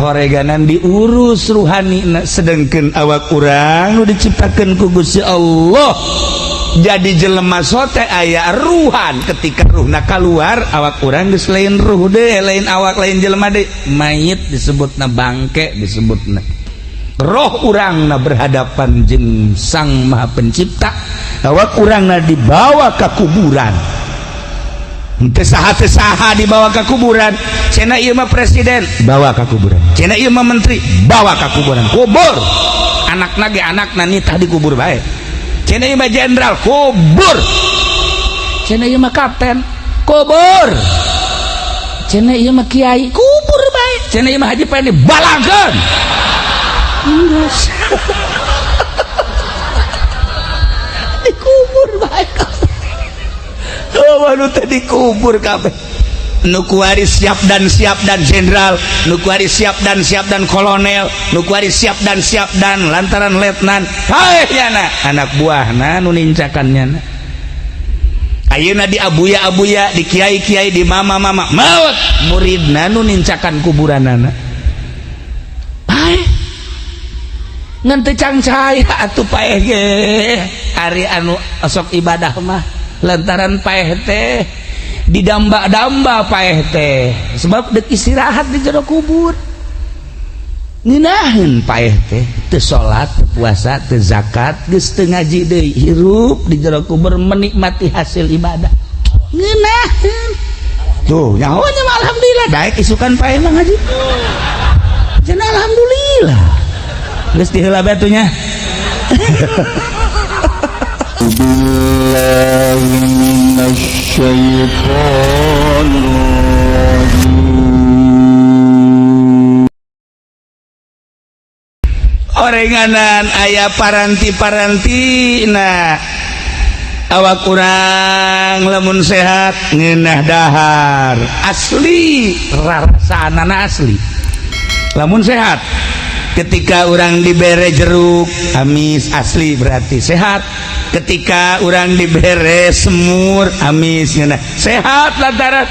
Horeganan diurus ruhani, sedangkan awak urang nu diciptakan ku Gusti Allah jadi jelema sote aya ruhan. Ketika ruhna keluar, awak urang geus lain ruh deh, lain awak, lain jelema deh, mayit disebutna, bangke disebutna. Roh urangna berhadapan jeung Sang Maha Pencipta, awak urangna dibawa ke kuburan. Teu saha, teu saha dibawa ke kuburan. Cenah ieu mah presiden, bawa ke kuburan. Cenah ieu mah menteri, bawa ke kuburan, kubur. Anakna ge, anakna nitah dikubur bae. Cenah ieu mah jenderal, kubur. Cenah ieu mah kapten, kubur. Cenah ieu mah kiai, kubur bae. Cenah ieu mah haji pendi, balangkeun. Geus dikubur bae. Oh, nu teh dikubur kabeh. Nu kuari siap dan siap dan jenderal, nu kuari siap dan siap dan kolonel, nu kuari siap dan siap dan lantaran letnan, paeh nyana anak buahna nu nincakan nyana. Ayeuna di abuya-abuya, di kiai-kiai, di mama-mama maut, muridna nu nincakan kuburanana. Paeh ngan teu cangcaya atuh paeh ge. Ari anu osok ibadah mah lantaran paeh teh didamba-damba, paeh teh sebab dek istirahat di jero kubur. Ngeunaheun paeh teh, teu salat, teu puasa, teu zakat, geus teu ngaji deui, hirup di jero kubur menikmati hasil ibadah. Ngeunaheun tuh nyaho nya mah. Alhamdulillah, daek isukan paeh mah ngaji. Cenah alhamdulillah geus diheula batunya. بالله من الشيطان الرجيم. Orenganan aya paranti-paranti. Nah, awak kurang lamun sehat ngeunah dahar, asli rarasaanana, asli lamun sehat. Ketika orang dibere jeruk amis, asli berarti sehat. Ketika orang dibere semur amis, ngeunah sehat. Lantaran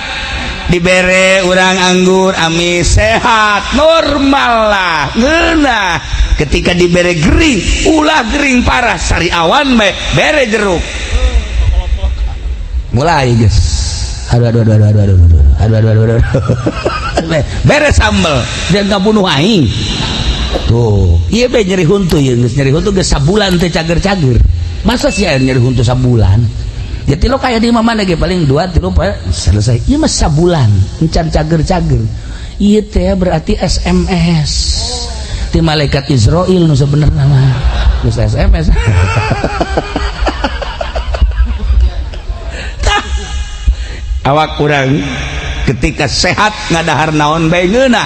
dibere orang anggur amis, sehat, normal lah, ngeunah. Ketika dibere gering, ulah gering parah, sariawan bae, bere jeruk mulai guys, aduh aduh aduh aduh aduh aduh aduh aduh aduh aduh aduh, bere sambel dia nggak bunuh aing tuh. Iya be, nyeri huntu ya, geus nyeri huntu, geus sabulan teh cager-cager. Masa sih aya nyeri huntu sabulan? Ya lo kayak di mana ge paling 2 3 selesai. Iya mah sabulan encan cager-cager. Iya teh berarti SMS ti malaikat Israel nu sebenarnya mah geus SMS. Tah, awak kurang ketika sehat ngadahar naon bae ngeunah.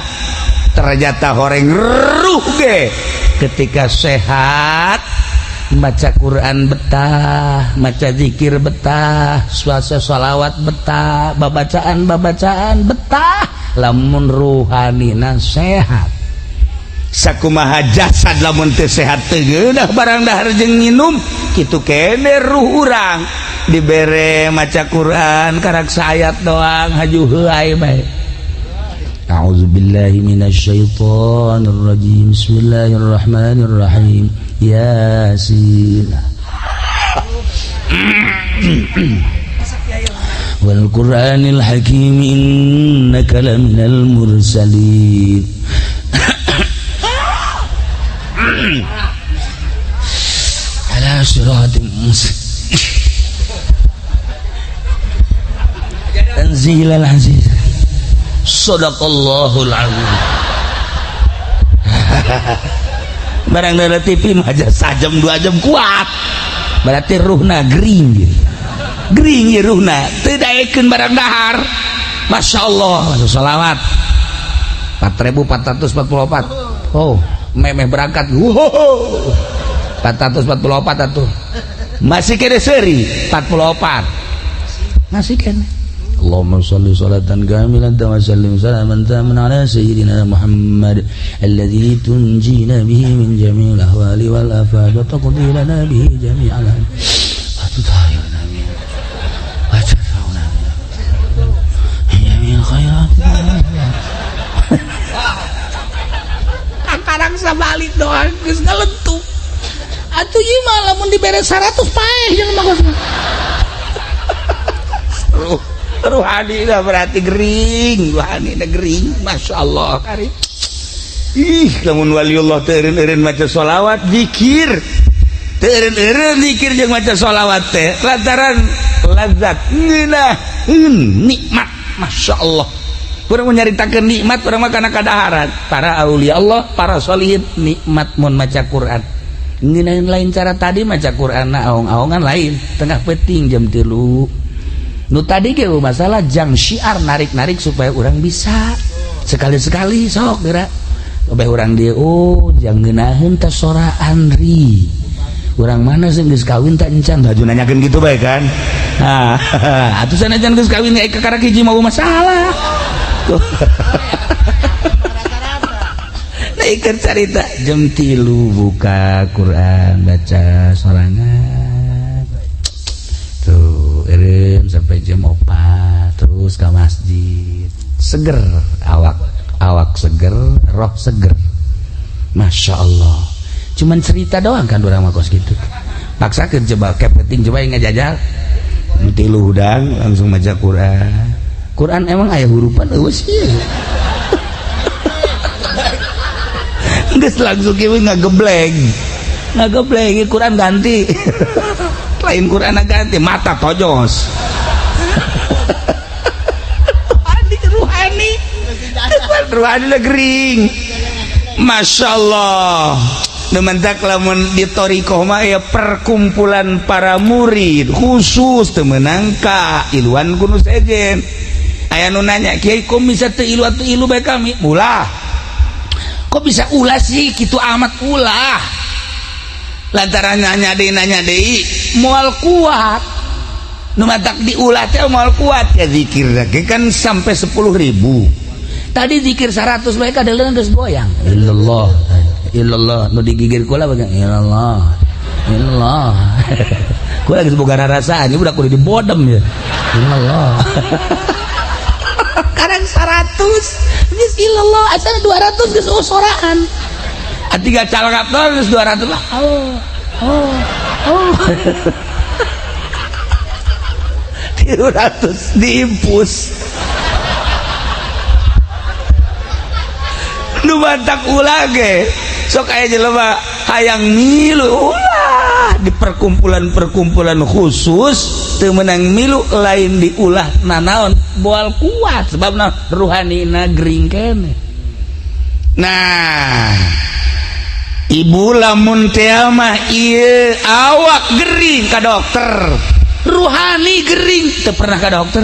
Ternyata horeng ruh ge ketika sehat maca Quran betah, maca zikir betah, suasa sholawat betah, babacaan babacaan betah, lamun ruhanina sehat. Sakumaha jasad lamun teu sehat teu geunah barang dahar jeung nginum, kitu kene ruh urang dibere maca Quran karak saayat doang haju heuay bae. أعوذ بالله من الشيطان الرجيم، بسم الله الرحمن الرحيم، ياسين والقرآن الحكيم، إنك لمن المرسلين على صراط مستقيم، تنزيل العزيز، Sadaqallahul azim. Barang dari TV mah aja sajam 2 jam kuat, berarti ruhna gering gitu. Gering ya ruhna teu daekeun barang dahar. Masya Allah, sholawat 4444. Oh, memeh berangkat, wow, 444 atuh masih kene seri 44 masih kene. اللهم صل صلاة كاملة وسلم سلاما تاما على سيدنا محمد الذي تنجينا به من جميع الأهوال والآفات، وتقضي لنا به جميع الهم، وتطهرنا من وتدفعنا من جميع الخيرات. Karang sabalik doang geus ngalentuk. Atuh ieu mah lamun dibere 100 paeh jeung mah. Ruh ruhani dah berarti gering, ruhani dah gering, Masya Allah karim. Ih, lamun waliullah teu eureun-eureun maca sholawat, zikir. Teu eureun-eureun zikir jeung maca sholawat teh lantaran lazat ngeunaheun nikmat, Masya Allah. Urang nyaritakeun nikmat urang mah kana kadaharan. Para aulia Allah, para sholihin nikmat mun maca Quran. Ngeunaheun lain cara tadi maca Quran na aong-aongan lain, tengah peuting jam 3. Nu tadi ge masalah jang syiar narik-narik supaya orang bisa sekali-sekali sok geura. Obeh urang dia oh jang ngeunaheun teh sora Andri. Urang mana sih geus kawin tak encan baju nanyakeun gitu bae kan. Nah, atuh sanajan geus kawin ge kakara hiji mau masalah. Nah, iker carita jam 3 buka Quran baca sorangan. Tuh eureun sampai jam 4 terus ke masjid. Seger awak, awak seger, roh seger. Masya Allah. Cuman cerita doang kan urang mah kos gitu. Paksakeun coba kepeting coba yang ngajajal. 3 hudang langsung maca Quran. Quran emang aya hurupan eueuh sih. Geus langsung kieu ngagebleng. Ngagebleng Quran ganti. Lain Quran ganti mata tojos. Ruhani ruhani. Ruhani gering. Masya Allah. Mentak lamun di thoriqoh mah ya perkumpulan para murid khusus teu meunang ka iluan ku nu sejen. Aya nu nanya, "Kiai kok bisa teu ilu atuh ilu bae kami?" Ulah. Kok bisa ulah sih kitu amat ulah. Lantaran nanya deui moal kuat. Nu matak diulah teh moal kuat ya zikir ge kan sampai 10.000. Tadi zikir 100 bae kadeuleun geus goyang. Illallah. Illallah nu digigir kula bagian illallah. Illallah. Kula geus boga rarasaan ieu budak kudu dibodem ya. Illallah. Karang 100 geus illallah asal 200 geus soraan. Tiga calakap geus 200 lah. Oh. Oh. Oh. 300 diimpus. Nu bantak ulah ge sok aya jelema hayang milu ulah di perkumpulan-perkumpulan khusus teu meunang milu lain diulah nanaon moal kuat sebabna ruhanina gering keneh. Nah, ibu lamun teh mah ieu awak gering ka dokter, ruhani gering teu pernah ka dokter.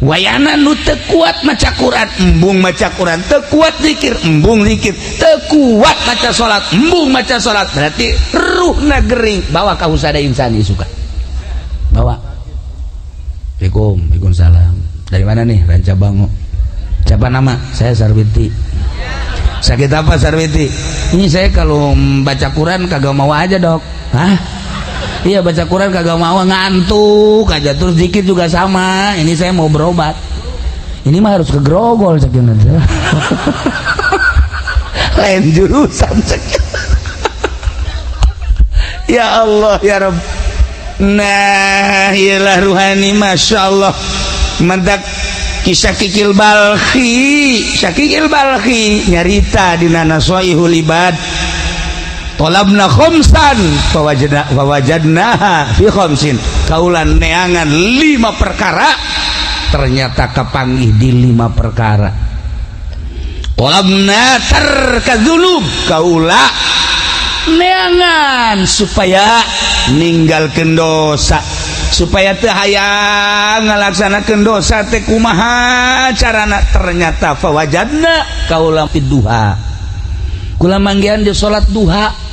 Wayana nu teu kuat maca Quran, embung maca Quran, teu kuat zikir, embung zikir, teu kuat maca salat, embung maca salat, berarti ruhna gering. Bawa ka Husada Insani suka. Bawa. Assalamualaikum, waalaikumsalam. Dari mana nih? Ranca Bango. Siapa nama? Saya Sarwiti. Sakit apa Sarwiti? Ini saya kalau baca Quran kagak mau aja, Dok. Hah? Iya baca Quran kagak mau, ngantuk aja, terus dikit juga sama. Ini saya mau berobat. Ini mah harus ke Grogol cek nanti. Lain jurusan cek. Ya Allah ya Rabb. Nah, iyalah ruhani Masya Allah. Mantak kisah Kikil Balkhi, Syakikil Balkhi nyarita dina Nasoihul Ibad. Tolabna khamsan fawajadna fawajadnaha fi khamsin. Kaulan neangan 5 perkara ternyata kapanggih di 5 perkara. Tolabna tarka dzunub, kaula neangan supaya ninggalkeun dosa, supaya teu hayang ngalaksanakeun dosa teh kumaha carana, ternyata fawajadna kaula fi duha. Kula manggihan di salat duha.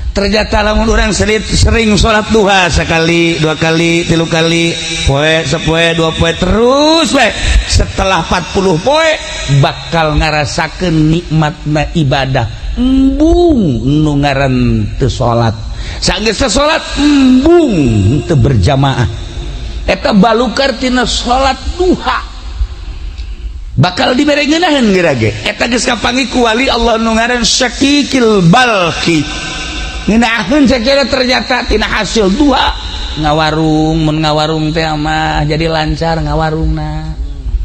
Ternyata lamun urang sering salat duha sekali, dua kali, tilu kali, poe, sepoe, dua poe, terus bae. Setelah 40 poe bakal ngarasakeun nikmatna ibadah. Embung nu ngaran teu salat. Sanggeus salat embung teu berjamaah. Eta balukar tina salat duha. Bakal dibere ngeunaheun geura ge. Eta geus kapanggih ku wali Allah nu ngaran Syakikil Balki. Ngeunaheun sakira ternyata tina hasil duha ngawarung, mun ngawarung teh mah jadi lancar ngawarungna.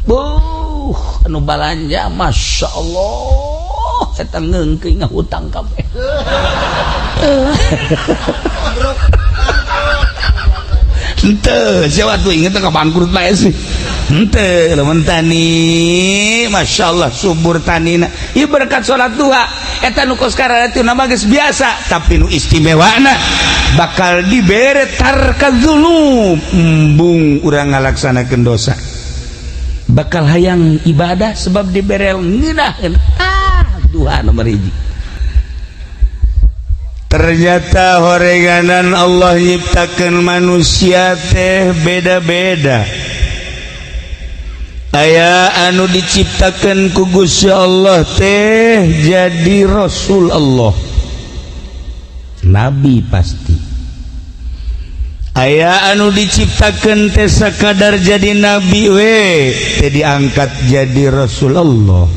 Buh, anu balanja Masya Allah, eta ngeungkeun ngahutang kabeh. Henteu, siapa tuh inget ka bangkrut bae sih. Henteu, lamun tani, Masya Allah subur tanina. Ieu berkat salat duha. Eta nu kos kararitu mah geus biasa, tapi nu istimewana bakal dibere tarka dzunub, embung urang ngalaksanakeun dosa. Bakal hayang ibadah sebab dibere ngeunaheun. Ah, duha nomor hiji. Ternyata horeganan Allah nyiptakeun manusia teh beda-beda. Aya anu diciptakeun ku Gusti Allah teh jadi Rasul Allah, nabi pasti. Aya anu diciptakeun teh sakadar jadi nabi we teh diangkat jadi Rasul Allah.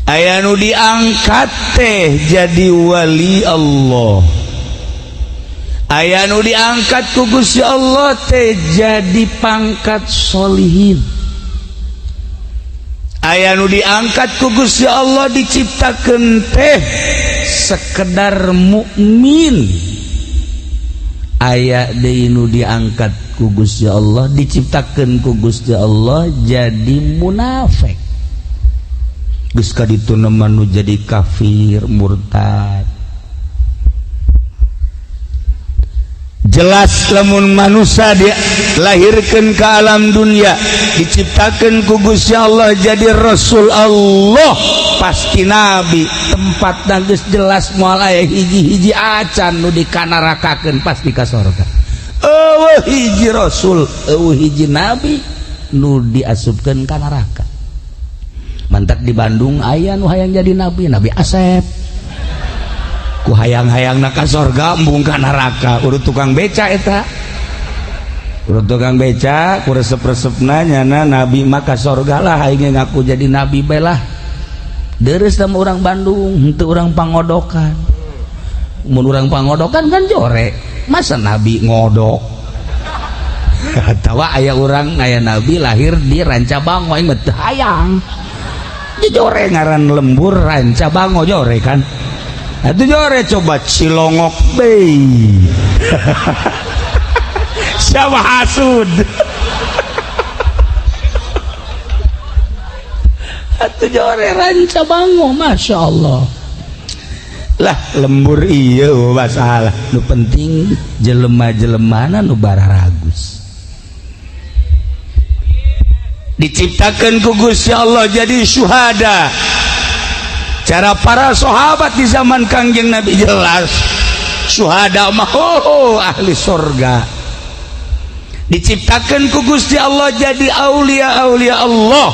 Aya nu diangkat teh jadi wali Allah. Aya nu diangkat ku Gusti Allah teh jadi pangkat solihin. Aya nu diangkat ku Gusti Allah diciptakeun teh sekedar mukmin. Aya deui nu diangkat ku Gusti Allah diciptakeun ku Gusti Allah jadi munafik. Geus kaditu nu jadi kafir murtad. Jelas lamun manusia dilahirkeun ke alam dunia diciptakeun ku Gusti Allah jadi Rasul Allah pasti nabi. Tempatna geus jelas moal aya hiji-hiji acan nu dikanarakakeun pasti ka sorga. Eueuh hiji rasul, eueuh hiji nabi nu diasupkeun ka neraka. Mantak di Bandung aya nu hayang jadi nabi, Nabi Asep. Ku hayang-hayangna ka sorga embung ka neraka. Urut tukang beca eta. Urut tukang beca ku resep-resepna nyana nabi mah ka sorga lah, aing ngaku jadi nabi bae lah. Deres sama orang Bandung, henteu urang pangodokan. Mun urang pangodokan kan jore. Masa nabi ngodok? Atawa aya urang aya nabi lahir di Rancabango aing mah teu hayang. Jore ngaran lembur Rancabango jore kan. Itu jore coba Cilongok bay. Siapa hasud? Itu jore Rancabango, Masya Allah. Lah lembur iya masalah. Nu penting jelema-jelemana nu bararagus. Diciptakan ku Gusti Allah jadi syuhada. Cara para sahabat di zaman Kangjeng Nabi jelas syuhada mah oh, ahli surga. Diciptakan ku Gusti Allah jadi aulia-aulia Allah.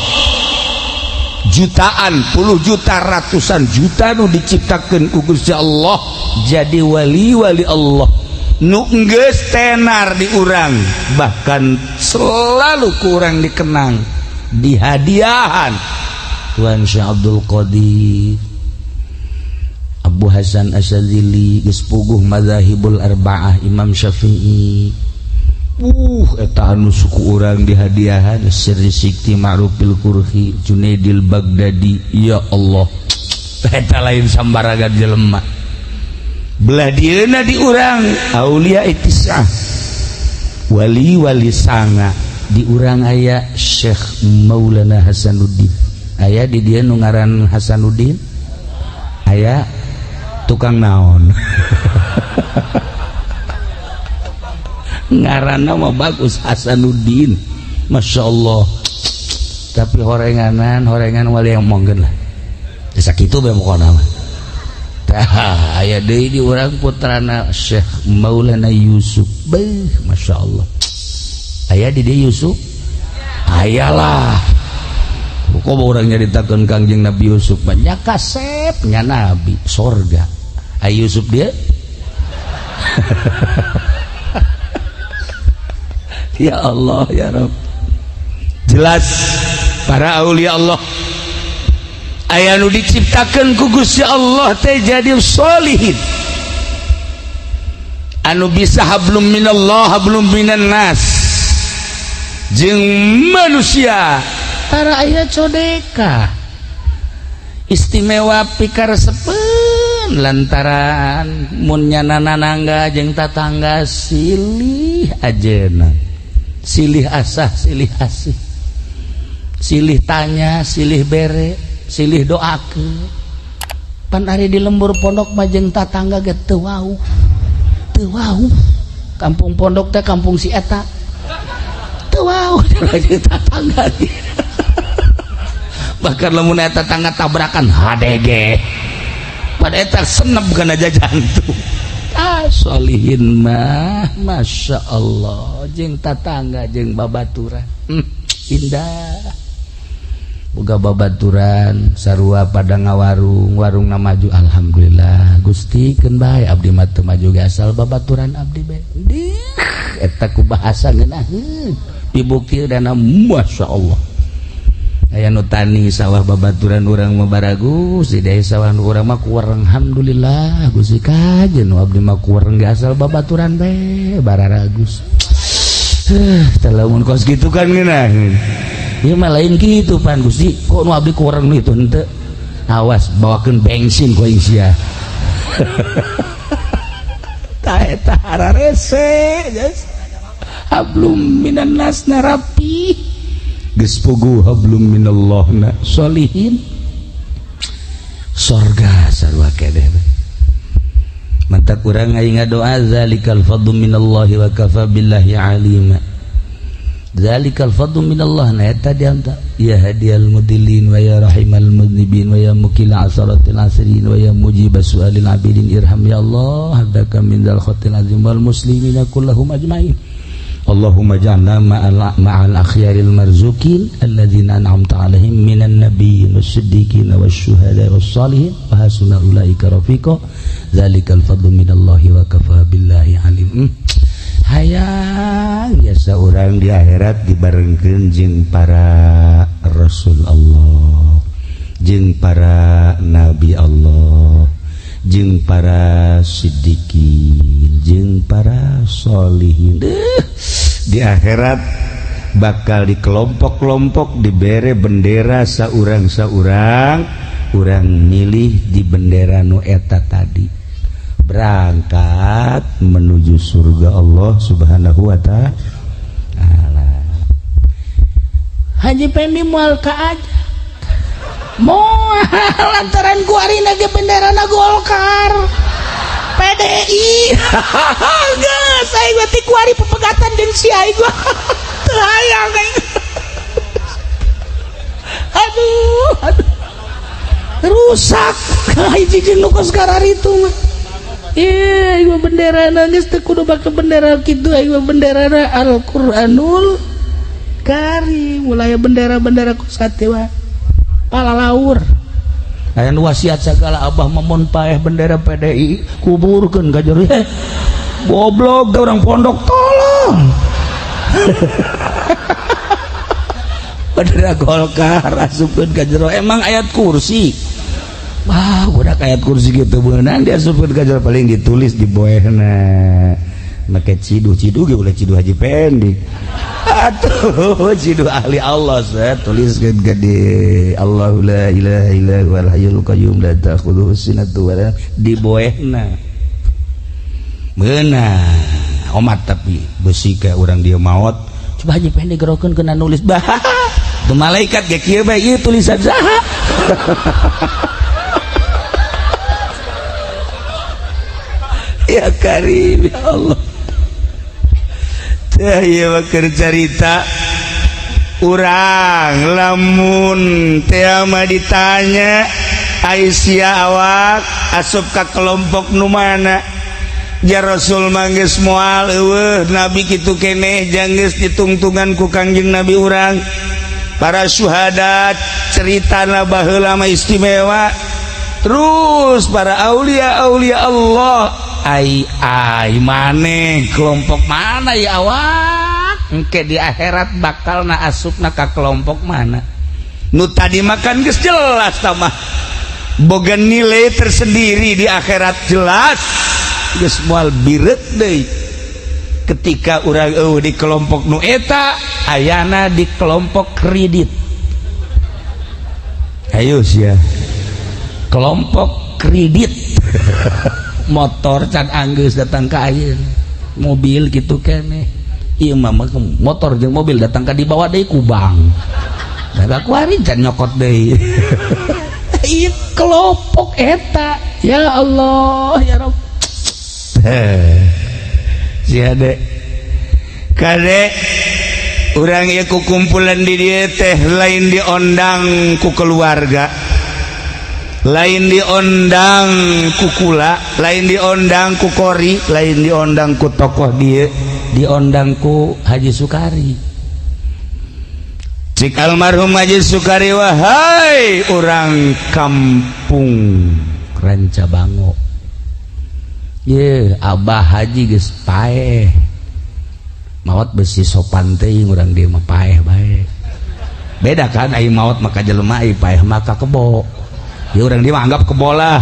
Jutaan, puluh juta, ratusan juta nu diciptakan ku Gusti Allah jadi wali-wali Allah. Nu geus tenar di urang, bahkan selalu kurang dikenang di hadiahan Tuhan Syekh Abdul Qadir, Abu Hasan Asyadzili, geus puguh madzahibul arba'ah, Imam Syafi'i. Eta anu suku urang di hadiahan Sirri Sikti Ma'rufil Kurhi, Junaidil Baghdadi. Ya Allah, eta lain sambaragan jelema. Belah dieuna di urang aulia itisah, wali-wali sanga. Di urang aya Syekh Maulana Hasanuddin. Aya di dieu nu ngaran Hasanuddin, aya tukang naon. Ngaranna mah bagus Hasanuddin, Masya Allah. Tapi horenganan horengan wali yang monggeun lah. Sakitu bae pokona mah. Tah aya deui di urang putrana Syekh Maulana Yusuf. Beuh, Masya Allah. Aya di dieu Yusuf? Ayalah. Kok urang nyaritakeun Kangjeng Nabi Yusuf banyak kasepnya nabi sorga. Aya Yusuf dia? Ya Allah ya Rabb. Jelas Para aulia Allah, aya nu diciptakeun ku Gusti Allah teh jadi sholihin, anu bisa hablum minallah, hablum minan nas jeung manusia. Para aya codeka istimewa pikaresepeun lantaran mun nyana nanangga jeung tatangga silih ajeuna, silih asah, silih asih, silih tanya, silih bere, silih doakeun. Pan ari di lembur pondok mah jeung tatangga ge teu wauh, teu wauh. Kampung pondok teh kampung si eta, teu wauh jeung tatangga. Bahkan lamun eta tangga tabrakan HDG pada eta senep kana jantung. Ah, solihin mah Masya Allah jeung tatangga jeung babaturan, indah. Boga babaturan sarua pada ngawarung, warungna maju, alhamdulillah Gusti, keun bae abdi mah teu maju ge asal babaturan abdi bae. Eta ku bahasa ngeunaheun dibukti dana. Masya Allah, aya nu tani sawah babaturan urang mah baragus, di desa sawah nu urang mah kurang. Alhamdulillah Gusti, kajen nu abdi mah kurang ge asal babaturan bae bararagus. Tah, lamun kos kitu kan ngeunaheun. Ieu mah lain kitu pan Gusti, kok nu abdi kurang nu itu henteu. Awas, bawakeun bensin ku aing sia. Tah, eta hararese hablum minan nas na rapi, geus puguh hablum minallah na solihin, sorga sarua keneh. Mata kurang aing ngadoa, zalikal fadlu minallahi wa kafa billahi alima. Zalikal fadlu minallah na eta dianta. Ya hadiyal mudillin wa ya rahimal mudnibin wa ya mukila asaratil asirin wa ya mujib su'alil abidin, irham ya Allah abdaka min dzal khatil azim wal muslimina kullahum ajmain. Allahumma ja'alna ma'al akhyaril marzukin alladzina an'amta alaihim minan nabiyyin was-siddiqin wasyuhada was-salihin wa hasuna ulaika rafiqa. Zalikal fadlu minallahi wa kafa billahi alim. Hayang biasa orang di akhirat dibarengkeun jeung para rasul Allah, jeung para nabi Allah, jeung para siddiqin, jeung para solihin. Di akhirat bakal di kelompok-kelompok dibere bendera saurang-saurang, urang milih di bendera nu eta tadi, berangkat menuju surga Allah Subhanahu wa Ta'ala. Haji Pendi moal kaajak, moal, lantaran kuari ge bendera Golkar PDI. Geus, aing mah ti kuari pepegatan jeung si aing gua teu hayang aing. Aduh, aduh, rusak hiji jeung nu kos itu mah. Iya, aing mah bendera geus teu kudu make bendera kitu, aing mah bendera Al-Qur'anul Karim. Mulai bendera-bendera kos mah palalaur. Aya nu wasiat segala, abah mun paeh bendera PDI kuburkeun ka jero. Eh, goblok, orang pondok tolong. Bendera Golkar asupkeun ka jero, emang ayat kursi? Wah, udah ayat kursi gitu beunang diasupkeun ka jero, paling ditulis di boehna make ciduh. Ciduh ge ulah ciduh Haji Pendi atuh, ciduh ahli Allah. Saya tuliskeun gede, Allahu la ilaha illa huwal hayyul qayyum la ta'khudhuhu sinatu wa di boehna meunang omat, tapi besi kayak orang dia maot. Coba Haji Pendi gerokeun kena nulis bah tuh, malaikat ge kieu bae, ieu tulisan saha? Ya Karim, ya Allah. Tah, ieu mah keur carita urang lamun teh mah ditanya, Aisyah, awak asup ka kelompok nu mana? Ya Rasul mah geus moal eueuh, nabi kitu keneh jang geus ditungtungan ku Kangjeng Nabi urang. Para syuhada ceritana baheula mah istimewa, terus para aulia aulia Allah. Ai ai maneh kelompok mana ya awak? Engke di akhirat bakal na asupna ka kelompok mana? Nu tadi makan geus jelas mah boga nilai tersendiri di akhirat, jelas geus moal bireut deui. Ketika urang eueuh di kelompok nu eta, ayana di kelompok kredit. Ayo sia, kelompok kredit motor can anggeus datang ka ayeuna, mobil gitu keneh. Ieu mah motor jeung mobil datang ka dibawa deui ku bank. Da kuari can nyokot deui. Ieu kelompok eta, ya Allah ya Rabb. Sia de kade urang ieu ku kumpulan di dieu teh lain diondang ku keluarga, lain diondang ku kula, lain diondang ku kori, lain diondang ku tokoh dieu, diondang ku Haji Sukari. Cik almarhum Haji Sukari, wahai orang kampung Ranca Bango, ye Abah Haji geus paeh maot, besi sopan teuing urang dieu mah, paeh bae. Beda kan, ai maot maka jelema, ai paeh maka kebo. Ya urang dieu mah anggap kebo lah.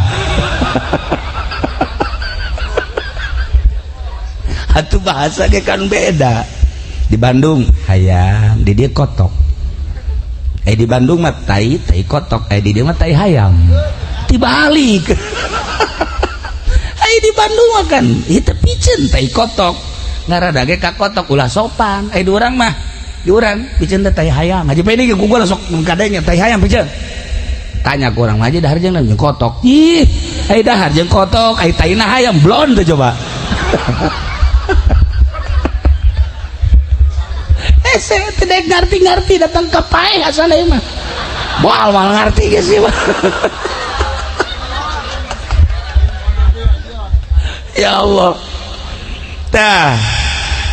Atuh bahasa ge kan beda. Di Bandung hayam, di dieu kotok. Di Bandung mah tai tai kotok, di dieu mah tai hayam. Dibalik. Ai di Bandung mah kan itu piceun tai kotok. Ngarada ge ka kotok ulah sopan. Ai di urang mah, di urang piceun teh tai hayam. Haji Peni ge ku gua sok kadenya tai hayam piceun. Tanya ku urang mah, dahar jeung kotok. Ih, ai dahar jeung kotok, ai taina hayam blon teh coba. Saya tidak ngerti-ngerti datang ke paeh asal mah. Moal moal ngerti geus sih mah. Ya Allah. Tah,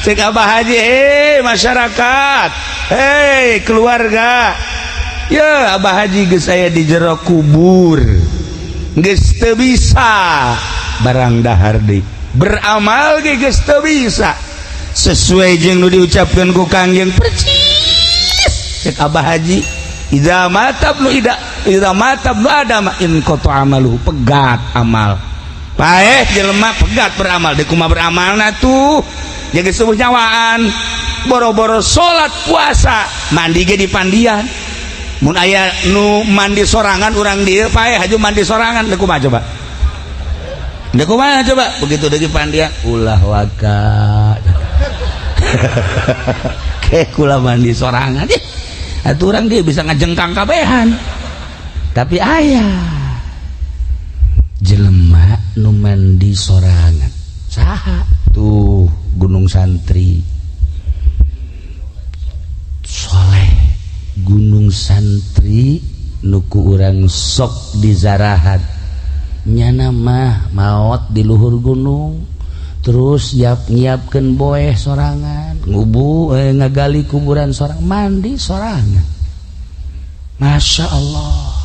cek Abah Haji, hei masyarakat, hei keluarga. Ya Abah Haji geus aya di jero kubur. Geus teu bisa barang dahar deui. Beramal ge geus teu bisa. Sesuai jeung nu diucapkeun ku Kangjeng percis. Cek Abah Haji, idza mata ibnu ida, idza mata ibnu adam in qata amaluhu, pegat amal. Paeh jelema pegat beramal, deui kumaha beramalna tuh? Jadi subuh nyawaan, boro-boro salat puasa, mandi ge di pandian. Mun aya nu mandi sorangan urang dieu paeh haju mandi sorangan, deui kumaha coba? Deui kumaha coba? Begitu deui pandian ulah waka. Kayak kula mandi sorangan ih, atuh urang dia bisa ngajengkang kabehan. Tapi aya jelema nu mandi sorangan saha tuh? Gunung Santri soleh, Gunung Santri nu ku urang sok dizarahat nyana mah maot di luhur gunung, terus nyiapkeun boeh sorangan, ngubu ngagali kuburan sorang, mandi sorangan. Masya Allah.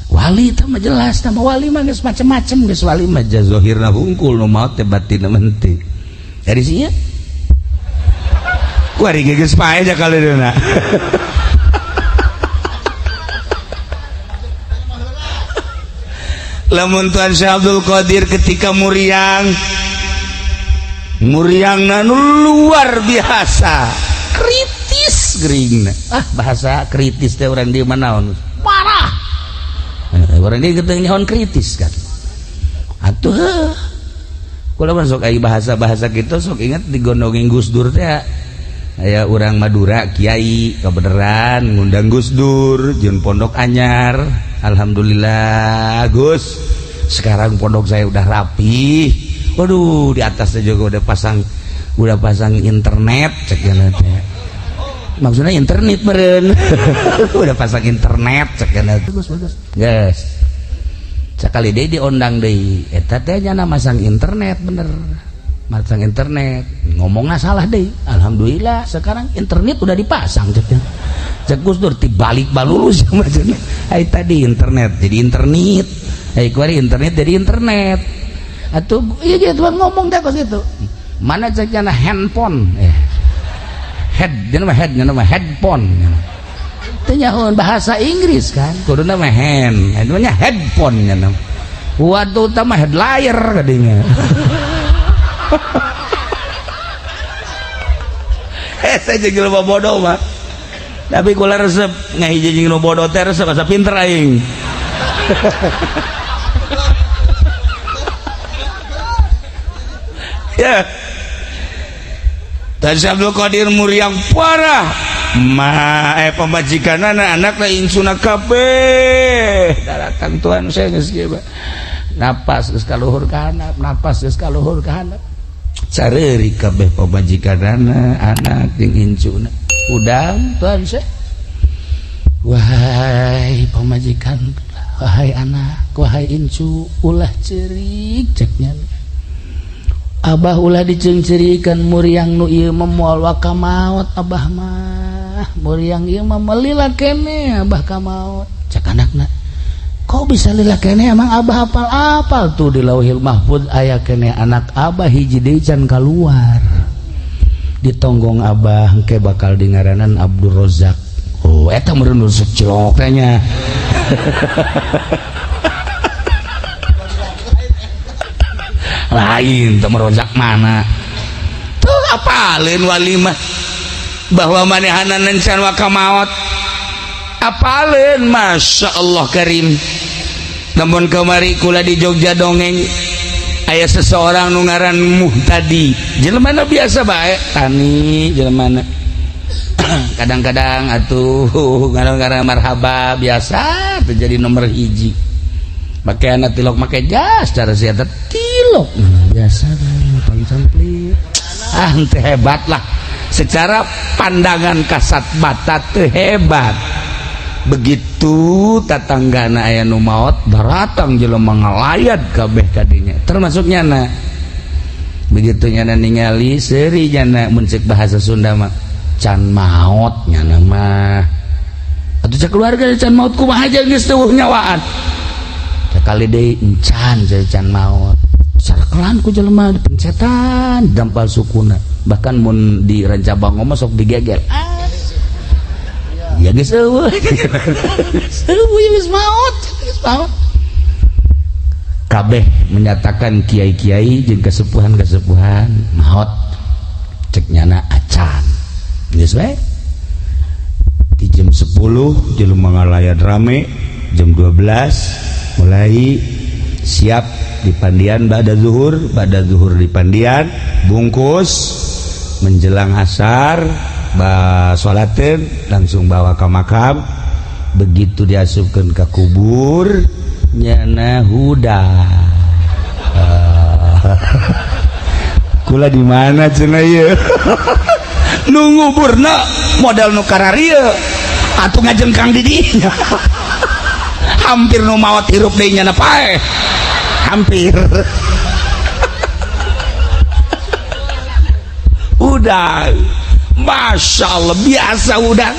Wali teh mah jelas, tah wali mah geus macem-macem geus, wali mah zahirna hungkul, nu maot teh batinna henteu. Dari sia kuari geus paeh ja kaleunna. Lamun Tuan Syekh Abdul Qadir ketika muriang, muriangna nu luar biasa kritis geuringna. Ah, bahasa kritis teh urang di mana parah. Urang dieu geteng nyahoan kritis kan. Atuh kula mah sok aya bahasa-bahasa kitu sok inget digondongin Gus Dur teh. Aya urang Madura kiai kebeneran ngundang Gus Dur jeung pondok anyar. Alhamdulillah Gus, sekarang pondok saya udah rapi. Waduh, di atasnya juga udah pasang internet cek teh. Maksudnya internet meren. Udah pasang internet cek bagus bagus. Guys. Sekali deui diondang deui. Eta teh nyana masang internet bener. Masang internet, ngomongnya salah deh. Alhamdulillah sekarang internet udah dipasang cek. Cek Gus Dur dibalik balulus maksudnya. Ai tadi internet jadi internet. Ai kuari internet jadi internet. Atuh ieu gitu ngomong teh kos itu. Mana cek nyana handphone? Head, nyana mah head, nyana mah headphone. Teu nyahoeun bahasa Inggris kan kuduna mah hand, namanya headphone nya nama. Waktu utama headliner kadinya. Saya jeung jelema bodoh mah. Tapi kula resep ngahiji jeung nu bodoh teh resep asa pinter aing. Ya. Dan Abdul Qadir muriang parah. Ma pemajikan anak insuna kabeh. Datang Tuhan saya geus kieu. Napas geus kaluhur ka handap, napas geus kaluhur ka handap. Careurik kabeh pamajikanana, anak jeung incuna. Udang Tuhan saya. Wahai pamajikan, wahai anak, wahai incu, ulah cerik ceknya. Abah ulah diceungceurikan muriang nu ieu mah moal waka maot abah mah. Muriang ieu mah melila kene abah ka maot. Cek anakna, kok bisa lila kene emang abah apal-apal tuh di Lauhil Mahfud aya kene anak abah hiji deui can kaluar. Ditonggong abah engke bakal dingaranan Abdul Rozak. Oh eta meureun resep cilok teh nya. Lain teu merozak mana tuh apaleun walimah bahwa manehanan encan waka maot apaleun Masya Allah Karim. Namun kamari kula di Jogja dongeng aya seseorang nu ngaran Muhtadi, jelema biasa bae tani jelema kadang-kadang atuh kadang-kadang marhaba biasa terjadi nomor hiji make anak tilok make jas cara sia tilok biasa pancangplit ah teu hebat lah secara pandangan kasat mata teu hebat. Begitu tatanggana aya nu maot daratang jelema ngalayat kabeh kadinya termasuk nyana. Begitu nyana ningali seuri nyana mun ceuk bahasa Sunda mah can maot nyana mah atuh cek keluarga can maot kumaha geus teu nyawaan kali deui encan can maot sarkelan ku jelema dipencetan dampal sukuna bahkan mun di Rancabango mah sok digegel ya geus eueuh eueuh geus maot geus maot kabeh menyatakan kiai-kiai jeung kesepuhan-kesepuhan maot cek nyana acan geus we di jam 10 jelema ngalayat rame, jam 12 mulai siap di pandian ba'da zuhur di pandian bungkus menjelang asar ba sholateun langsung bawa ke makam. Begitu diasupkeun ke kubur nyana huda. Kula di mana cenah ieu nu nguburna modal nu kararieu atuh ngajengkang di dinya. Hampir nu maot hirup deui nyana paeh hampir. Udah Masya Allah biasa udah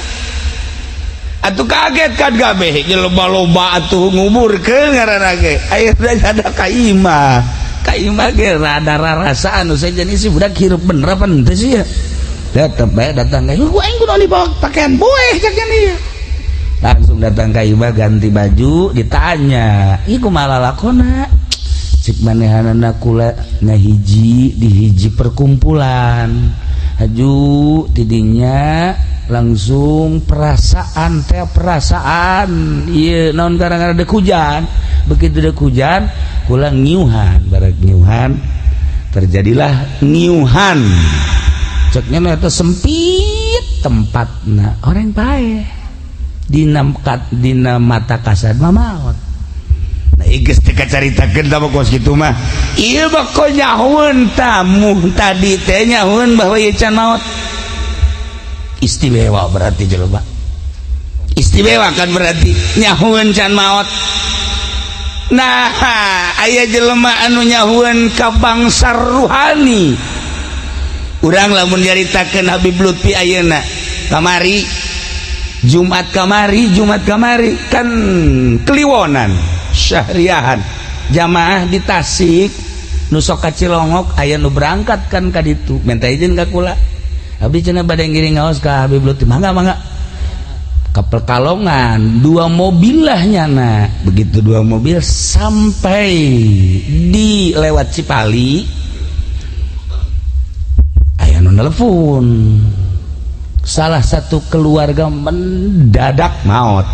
atuh kaget kan kabeh loba-loba atuh nguburkeun ngaranna ge ayeuna ada ka imah ka imah ge rada rarasaan nu sejen isi budak hirup bener apa henteu sih ya tetep bae datang ka gua aing kudu dibawa pakaian boeh cek nya. Langsung datang ka imah ganti baju ditanya ieu kumaha lalakona cek manehanana kula ngahiji di hiji perkumpulan haju tidinya langsung perasaan teh perasaan ieu naon gara-gara dek hujan. Begitu dek hujan kula ngiuhan bareng ngiuhan terjadilah ngiuhan ceknya eta sempit tempatna orang paeh dina mata kasad mah maot. Nah geus teu kacaritakeun tah kos kitu mah ieu mah nyahoeun tamu tadi teh nyahoeun bahwa ieu can maot. Istimewa berarti jelema istimewa kan berarti nyahoeun can maot. Nah aya jelema anu nyahoeun ka bangsa ruhani. Urang lamun nyaritakeun Habib Lutfi ayeuna kamari Jumat kamari kan Kliwonan Syahriahan jamaah di Tasik nu sok ka Cilongok aya nu berangkat kan ka ditu minta izin ka kula abdi cenah bade ngiring ngaos ka Habib Lutfi mangga mangga. Ke Pekalongan dua mobil lah nyana. Begitu dua mobil sampai di lewat Cipali, aya nu nelpon, salah satu keluarga mendadak maut.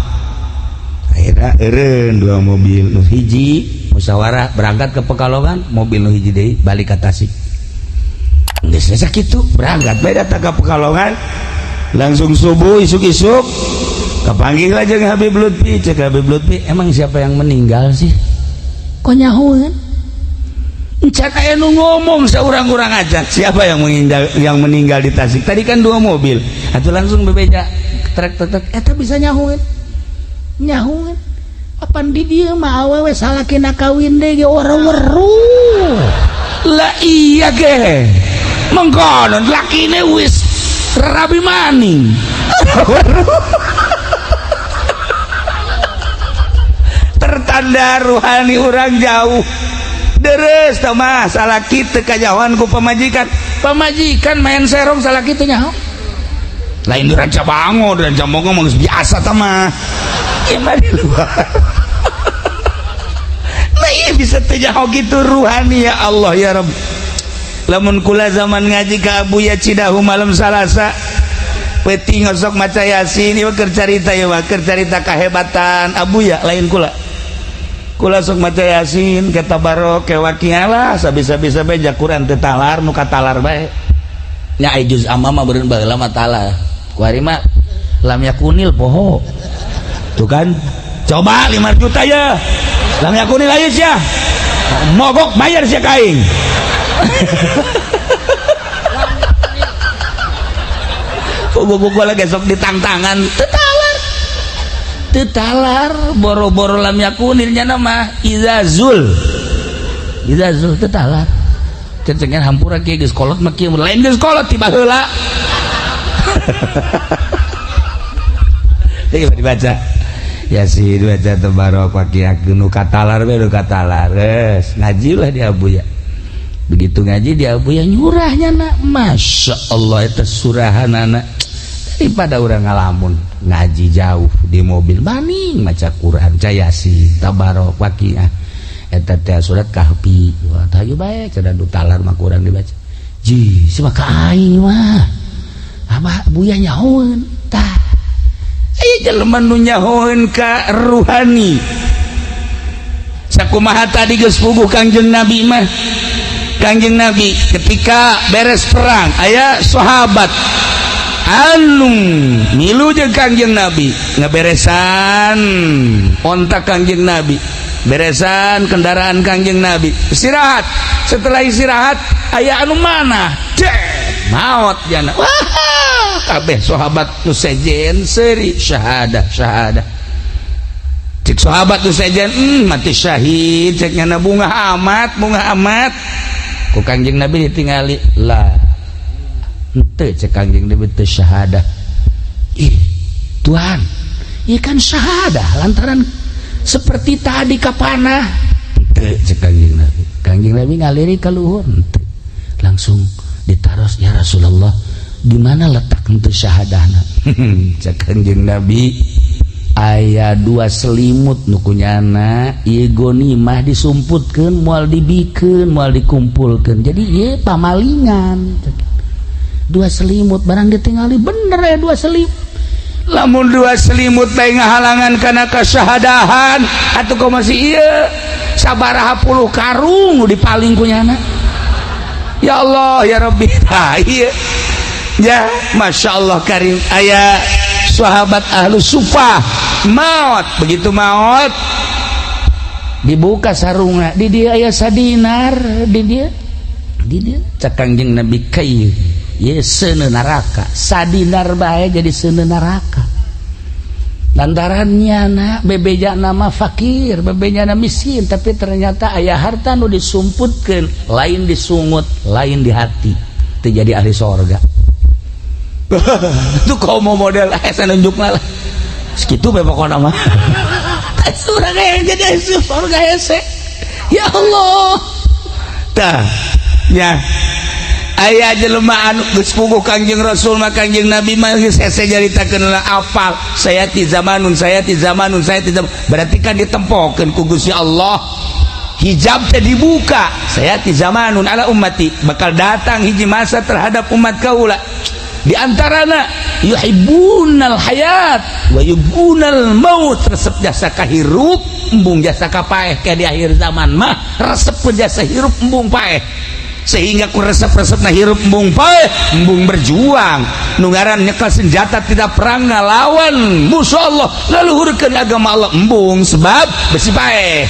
Akhirnya eureun dua mobil, nu hiji musyawarah berangkat ke Pekalongan, mobil nu hiji deui balik ke Tasik. Geus sakitu berangkat bae datang ke Pekalongan, langsung subuh isuk-isuk kapanggih lah jeung Habib Lutfi. Cek Habib Lutfi, "Emang siapa yang meninggal sih? Kok nyahoeun?" Encan aya nu ngomong seurang-urang aja siapa yang meninggal di Tasik tadi. Kan dua mobil atuh langsung bebeja trek trek trek, eta bisa nyahoeun nyahoeun. Apan di dieu mah awewe salakina kawin deui ge ora weruh. Lah iya ge mengkonon lakine wis rabi maning. Tertanda ruhani orang jauh deres tau mah. Salaki teu kanyahoan ku pamajikan, pamajikan main serong salaki teu nyaho. Lain di Rancabango, di Rancabango mah geus biasa tah mah. Ieu mah di luar. Nah, iya bisa teu nyaho gitu ruhani. Ya Allah ya Rabb, lamun kula zaman ngaji ka Abuya Cidahu malam Salasa peuting osok maca Yasin, ieu keur carita, ieu mah keur carita kahebatan Abuya, lain kula. Kula sok maca Yasin ke Tabarok ke Waqiah lah, sabisa-bisa bae ja Quran teu talar, nu katalar bae nya. Ai juz amma mah beureun baheula mah talar, kuari mah lam yakunil poho. Tuh kan, coba 5 juta ya lam yakunil, ayo sia mogok bayar sia ka aing. Gua lagi sok ditangtangan teu talar, teu talar, boro-boro lam yakunil, nya nama izazul izazul teu talar. Cencengan hampura kieu geus kolot mah kieu, lain geus kolot tiba heula. Ieu dibaca Yasin, dibaca Tabarok, Waqiah, nu katalar bae, nu katalar. Geus ngaji lah di Abuya. Begitu ngaji di Abuya nyurahnya nak, Masya Allah, eta surahanana daripada orang ngalamun ngaji jauh di mobil maning maca Quran, maca Yasin, Tabarok, Waqiah, eta teh surat Kahfi. Wah, hayu bae cenah, du talar mah kurang dibaca. Ji si mah ka aing mah abah Buya nyahoeun. Tah aya jelema nu nyahoeun ka ruhani. Sakumaha tadi geus puguh Kangjeng Nabi mah. Kangjeng Nabi ketika beres perang aya sahabat anu milu jeung Kangjeng Nabi ngeberesan onta Kangjeng Nabi, beresan kendaraan Kangjeng Nabi, istirahat. Setelah istirahat aya anu mana deh maot jana. Wah, kabeh sahabat nu sejen seuri, syahadah syahadah. Cek sahabat nu sejen, mati syahid." Cek nyana, "Bunga amat, bunga amat." Ku Kangjeng Nabi ditingali lah, henteu. Cek Kangjeng Nabi, "Teu syahadah." "Ih Tuhan, ieu kan syahadah lantaran seperti tadi kapanah." "Henteu," cek Kangjeng Nabi. Kangjeng Nabi ngaliri ka luhur, henteu. Langsung ditaros, "Ya Rasulullah, di mana letak henteu syahadahna?" Cek Kangjeng Nabi, "Aya dua selimut nu kunyana ieu gonimah disumputkeun, moal dibikeun, moal dikumpulkeun, jadi ieu pamalingan." Dua selimut barang ditinggali bener ya dua selimut. Lamun dua selimut bae ngahalangan kana kasyahadahan, atuh kok masih ieu sabaraha puluh karung dipaling kunyana. Ya Allah ya Rabbi. Tah ieu ya, Masya Allah karim, aya sahabat ahlu sufah maut. Begitu maut dibuka sarungna, di dia aya sadinar, di dia, di dia. Cek Kangjeng Nabi, "Kai ye seuneu neraka." Sadinar bae jadi seuneu neraka lantaran nyana bebeja nama fakir, bebeja nama miskin, tapi ternyata aya harta nu disumputkeun, lain disungut, lain di hati, teu jadi ahli sorga. Itu kau mau model saya nunjuk lah segitu bae pokokna mah. Surga yang jadi ahli sorga hese. Ya Allah, tah ya. Aya jelema anu geus puguh Kangjeng Rasul mah, Kangjeng Nabi mah geus hese nyaritakeun lah, apal sayati zamanun, sayati zamanun, sayati zaman. Berarti kan ditempokeun ku Gusti Allah, hijab teh dibuka. Sayati zamanun ala ummati, bakal datang hiji masa terhadap umat kaula, di antarana yuhibbunal hayat wa yubunal maut, resep jasa kahirup, embung jasa kapaeh. Ke di akhir zaman mah resep jasa hirup, embung paeh, sehingga ku resep-resep na hirup, embung paeh, embung berjuang. Nu ngaran nyekel senjata tidak perang ngalawan musuh Allah, ngaluhurkeun agama Allah, embung, sebab besi paeh.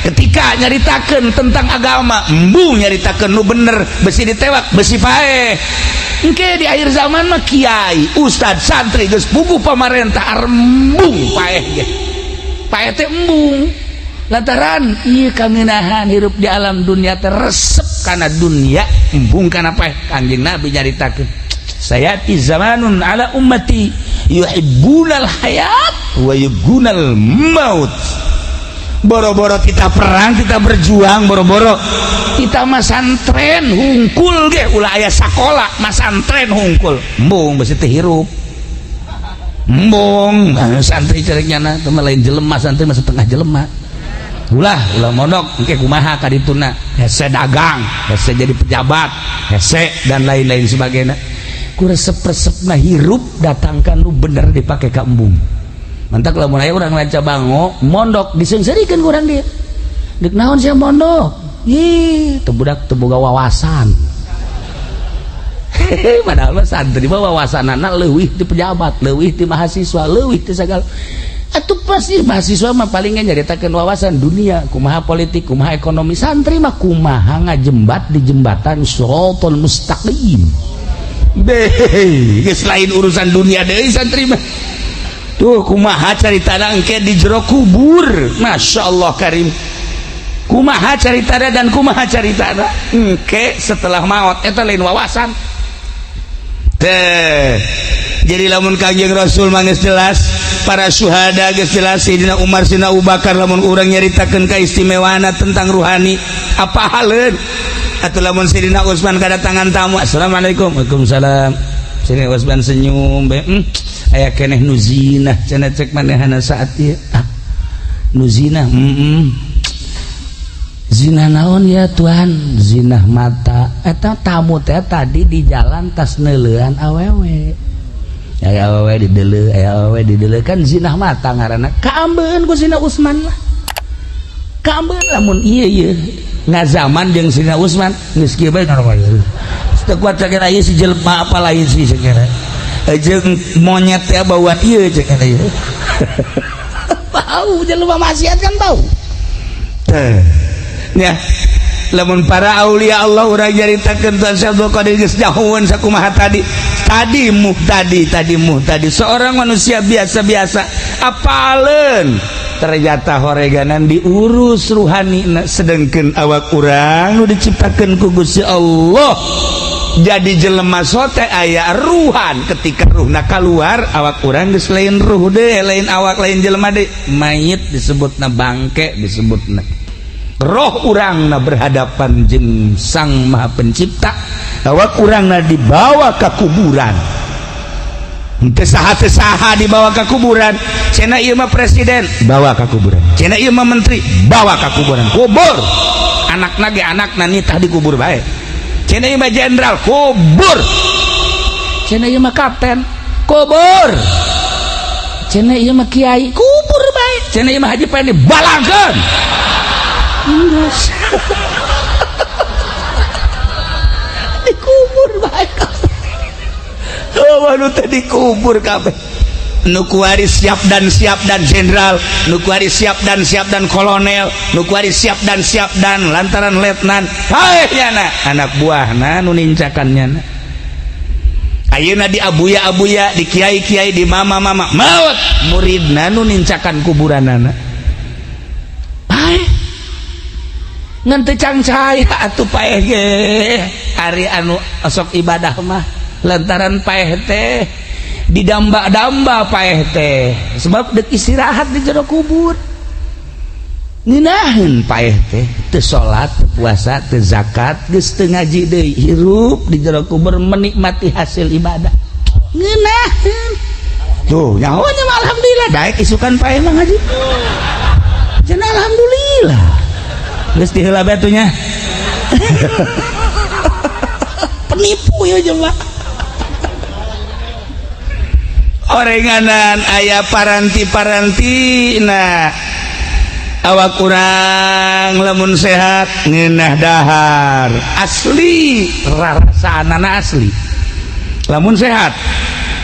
Ketika nyaritakeun tentang agama, embung nyaritakeun nu bener, besi ditewak, besi paeh. Engke di akhir zaman mah kiai, ustad, santri geus puguh pamarentah, embung paeh ge. Paeh teh embung lantaran ieu kangenahan hirup di alam dunia teh, resep kana dunia, embung kana paeh. Kanjeng Nabi nyaritakeun sayati zamanun ala ummati yuhibbunal hayat wa yubgunal maut. Boro-boro kita perang, kita berjuang, boro-boro kita masantren hungkul ge, ulah aya sakola, masantren hungkul, embung, besi teh hirup, embung. Santri cerek nyana teh lain jelema, santri mah setengah jelema. Ulah, ulah mondok, engke kumaha kadituna, hese dagang, hese jadi pejabat, hese dan lain-lain sebagainya. Ku resep-resepna hirup, datangkan nu bener dipake ka embung. Mantak lamun aya urang Ranca Bango mondok, diseungseurikeun ku urang dia, "Deuk naon sia mondok? Ih, teu budak teu boga wawasan." Padahal mah santri mah wawasanana leuwih ti pejabat, leuwih ti mahasiswa, leuwih ti sagala. Atuh pasti mahasiswa mah palingnya nyaritakeun wawasan dunia, kumaha politik, kumaha ekonomi. Santri mah kumaha ngajembat di jembatan siratal mustaqim. Deh, geus lain urusan dunia deui santri mah. Tuh, kumaha caritana engke di jero kubur. Masya Allah karim. Kumaha caritana dan kumaha caritana engke setelah maut, eta lain wawasan teh. Jadi lamun Kangjeng Rasul mah geus jelas, para syuhada geus jelas, Sayyidina Umar, Sayyidina Abu Bakar, lamun urang nyaritakeun keistimewaan tentang ruhani, apa haleun atau lamun Sayyidina Utsman kedatangan tamu, "Assalamualaikum." "Waalaikumsalam." Sayyidina Utsman senyum bae, "Aya keneh nu zinah," cenah, cek manehana saat ieu. "Ah, nu zinah?" "Zina naon ya, Tuhan?" "Zina mata. Eta tamu teh tadi di jalan tas neuleuan awewe, aya awewe dideuleu, aya awewe dideuleu, kan zina mata ngaranna." Kaambeun ku Sina Usman lah, kaambeun. Lamun ieu ieu ngazaman jeung Sina Usman geus kieu bae, normal teu kuat sakira ieu si jelema apa lain sih, sakira jeung monyet teh bauan ieu, jeung ieu bau jelema maksiat kan bau teh ya. Lamun para aulia Allah urang nyaritakeun, Tuan Syekh Abdul Qadir geus nyahoeun sakumaha tadi, tadi muhtadi, tadi muhtadi, seorang manusia biasa-biasa, apaleun ternyata horeganan diurus ruhani, sedangkan awak urang nu diciptakeun ku Gusti Allah jadi jelema sote aya ruhan. Ketika ruhna keluar, awak urang geus lain ruh deh, lain awak, lain jelema deh, mayit disebutna, bangke disebutna. Roh urangna berhadapan jeung Sang Maha Pencipta, awak urangna dibawa ke kuburan. Teu saha, teu saha dibawa ke kuburan. Cenah ieu mah presiden, bawa ke kuburan. Cenah ieu mah menteri, bawa ke kuburan, kubur. Anakna ge anakna nitah dikubur bae. Cenah ieu mah jenderal, kubur. Cenah ieu mah kapten, kubur. Cenah ieu mah kiai, kubur bae. Cenah ieu mah haji pendi, balangkeun. Geus dikubur bae. Oh, nu teh dikubur kabeh. Nu kuari siap dan siap dan jenderal, nu kuari siap dan siap dan kolonel, nu kuari siap dan siap dan lantaran letnan, hai nyana anak buahna nu nincakan nyana. Ayeuna di abuya abuya, di kiai kiai, di mama mama maut, muridna nu nincakan kuburanana. Paeh ngan teu cangcaya atuh paeh ge. Ari anu osok ibadah mah lantaran paeh teh didamba-damba, paeh teh sebab dek istirahat di jero kubur. Ngeunaheun paeh teh teu salat, teu puasa, teu zakat, geus teu ngaji deui, hirup di jero kubur menikmati hasil ibadah. Ngeunaheun. Tuh, nyaho nya mah alhamdulillah daek isukan paeh mah ngaji. Cenah alhamdulillah. Geus diheula bae atuh nya. Penipu ya jelema. Orenganan aya paranti-paranti nah awak kurang lamun sehat ngeunah dahar asli rarasaanana asli lamun sehat.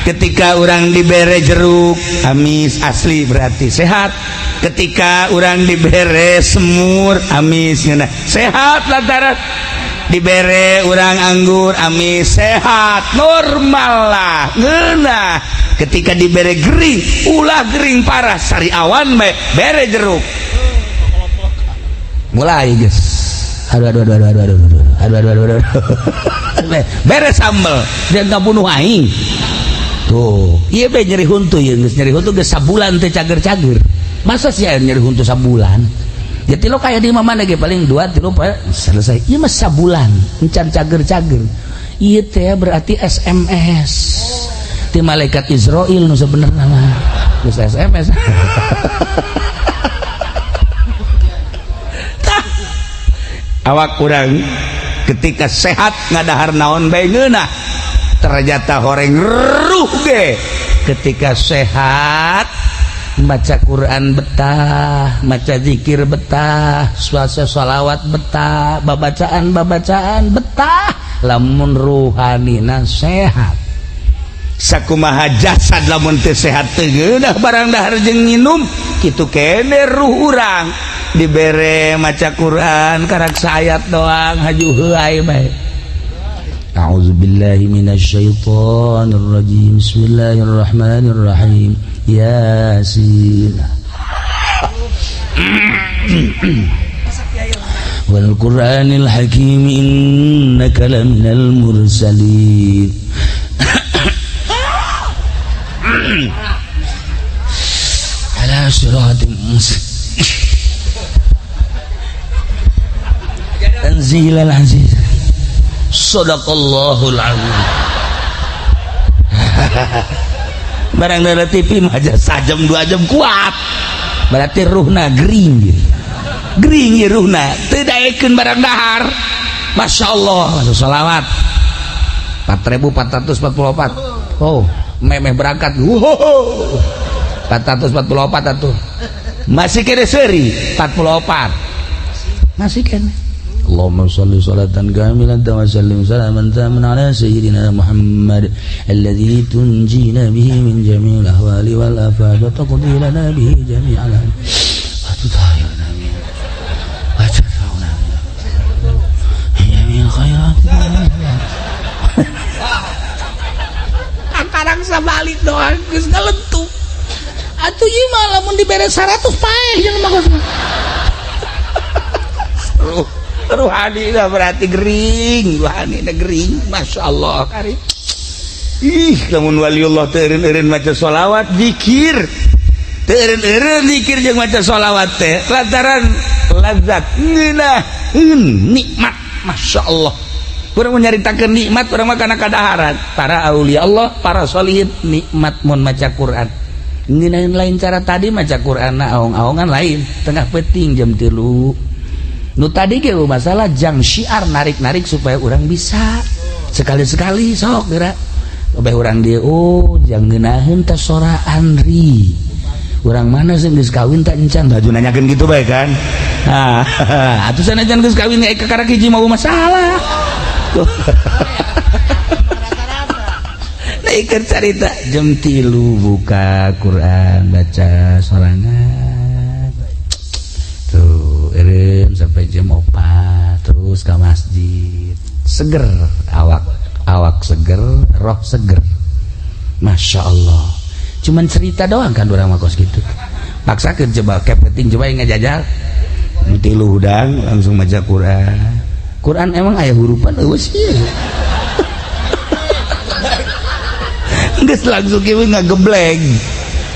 Ketika orang dibere jeruk amis asli berarti sehat. Ketika orang dibere semur amis ngeunah sehat, lantaran dibere orang anggur amis sehat normal lah ngeunah. Ketika dibere gering ulah gering parah sariawan bae bere jeruk mulai guys, aduh aduh aduh aduh aduh aduh aduh aduh aduh aduh aduh, beres sambel dia nggak bunuh aing tuh. Iya be nyeri huntu ya, geus nyeri huntu geus sabulan teh cager-cager. Masa sih aya nyeri huntu sabulan? Ya tilu kayak di mana ge paling 2 3 selesai. Ieu mah sabulan encan cager-cager. Ieu teh berarti SMS ti malaikat Israil nu sebenarnya mah geus SMS. Awak kurang ketika sehat ngadahar naon bae ngeunah, ternyata horeng ruh ge ketika sehat maca Quran betah, maca zikir betah, suasa sholawat betah, babacaan-babacaan betah, lamun ruhanina sehat. Sakumaha jasad lamun teu sehat teu ngeunah barang dahar jeung nginum, kitu kene ruh urang dibere maca Quran karak saayat doang haju heuay bae. A'udzubillahi minasyaitonir rajim. Bismillahirrahmanirrahim. Yasin. Wal Qur'anil Hakim innaka laminal mursalin. Ala siratim mustaqim. Tanzilal aziz. Sadaqallahul azim. Barang dari TV mah aja sajam 2 jam kuat. Berarti ruhna gering. Gering ieu ruhna, teu daekeun barang dahar. Masya Allah, sholawat 4444. Oh, memeh berangkat. Wow. 444 atuh. Masih kene seuri 44. Masih kene. Allahumma shalli salatan kamilatan wa sallim salaman taman ala sayyidina Muhammad alladzi tunjina bihi min jami'il ahwali wal afat wa taqdi lana bihi jami'al wa tutahhirna min wa tadfa'una min jami'il khairat. Akarang sabalik doang geus ngalentuk. Atuh ieu mah lamun dibere 100 paeh jeung mah. Ruhani dah berarti gering, ruhani dah gering, masya Allah karim. Ih, lamun waliullah teu eureun-eureun maca sholawat, zikir, teu eureun-eureun zikir jeung maca sholawat teh, lantaran lazat, ngeunaheun nikmat, masya Allah. Urang nyaritakeun nikmat, urang mah kana kadaharan. Para aulia Allah, para sholihin nikmat mun maca Quran. Ngeunaheun lain cara tadi maca Quran na aong-aongan lain, tengah peuting jam 3. Nu tadi ge masalah jang syiar narik-narik supaya orang bisa sekali-sekali sok geura obeh urang dieu oh jang ngeunaheun teh sora Andri. Urang mana sih geus kawin tak encan baju nanyakeun gitu bae kan. Ah, atuh sanajan geus kawin ge kakara hiji mau masalah. Nah, ieu carita jam 3 buka Quran baca sorangan. Tuh eureun sampai jam 4 terus ke masjid. Seger awak, awak seger, roh seger. Masya Allah. Cuman cerita doang kan orang mah kos gitu. Paksakeun coba kepeting coba yang ngajajal. Tilu hudang langsung maca Quran. Quran emang aya hurupan eueuh sih. Geus langsung kieu ngagebleng.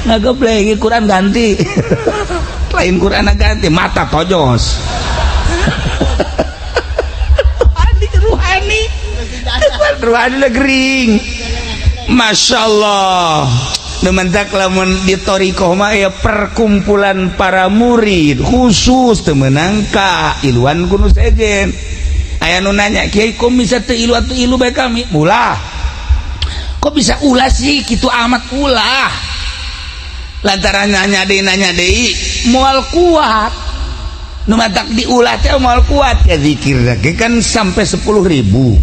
Ngagebleng Quran ganti. Lain Quran ganti mata tojos. Ruhani, ruhani, ruhani lah gering. Masya Allah. Mentak lamun di thoriqoh mah ya perkumpulan para murid khusus, teu meunang ka iluan ku nu sejen. Aya nu nanya, "Kiai, kok bisa teu ilu atuh ilu bae kami?" Ulah. Kok bisa ulah sih, kitu amat ulah. Lantaran nanya deui moal kuat. Nu matak diulah teh moal kuat ya. Zikir lagi kan sampai 10.000.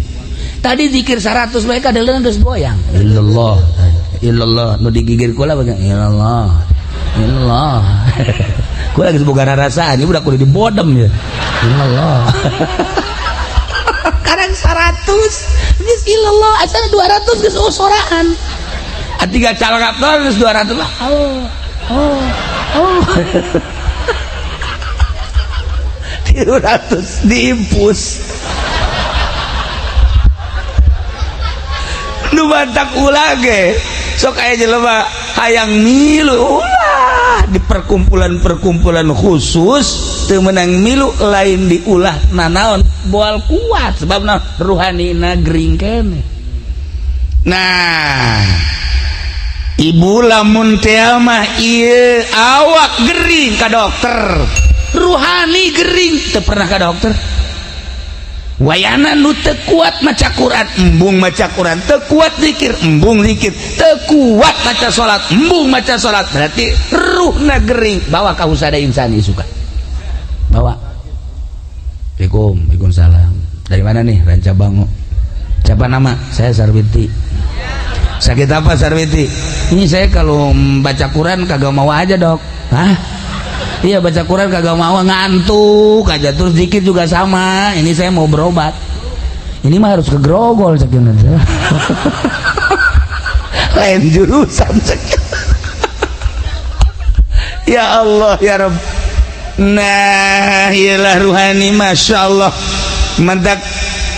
Tadi zikir 100 bae kadeuleun geus goyang. Illallah illallah, nu digigir kula bagian illallah illallah. Kula geus boga rarasaan, ini udah kudu dibodem ya. Illallah. Karang 100 geus illallah, asal 200 geus soraan. Tiga calon geus 200 lah. Oh. 300 diimpus. Nu matak ulah ge sok aya jelema hayang milu, ulah di perkumpulan-perkumpulan khusus. Teu meunang milu, lain diulah nanaon, moal kuat sebabna ruhanina gering keneh. Nah, ibu, lamun teh mah ieu awak gering ka dokter, ruhani gering teu pernah ka dokter. Wayana nu teu kuat maca Quran, embung maca Quran, teu kuat zikir, embung zikir, teu kuat maca salat, embung maca salat, berarti ruhna gering. Bawa ka Husada Insani, suka bawa. Assalamualaikum. Waalaikumsalam. Dari mana nih? Ranca Bango. Siapa nama? Saya Sarwiti. Sakit apa, Sarwiti? Ini saya kalau baca Quran kagak mau aja, Dok. Hah? Iya, baca Quran kagak mau, ngantuk aja, terus dikit juga sama. Ini saya mau berobat. Ini mah harus ke Grogol, cek. Lain jurusan, cek. Ya Allah ya Rabb. Nah, iyalah ruhani, masya Allah. Mantap.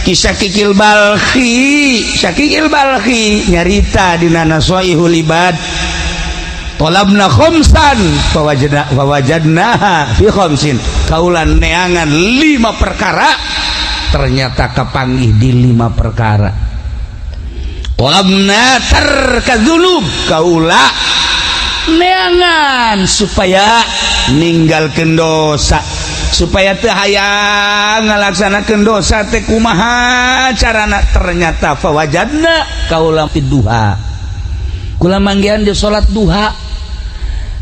Kisah Syakikil Balkhi, Syakikil Balkhi nyarita dina Nasoihul Ibad, tolabna khamsan fawajadna fawajadnaha fi khamsin. Kaula neangan lima perkara, ternyata kapanggih di lima perkara. Tolabna tarka dzunub, kaula neangan supaya ninggalkeun dosa, supaya teu hayang ngalaksanakeun dosa teh kumaha carana. Ternyata fawajadna, kaula fi duha, kula manggihan di salat duha.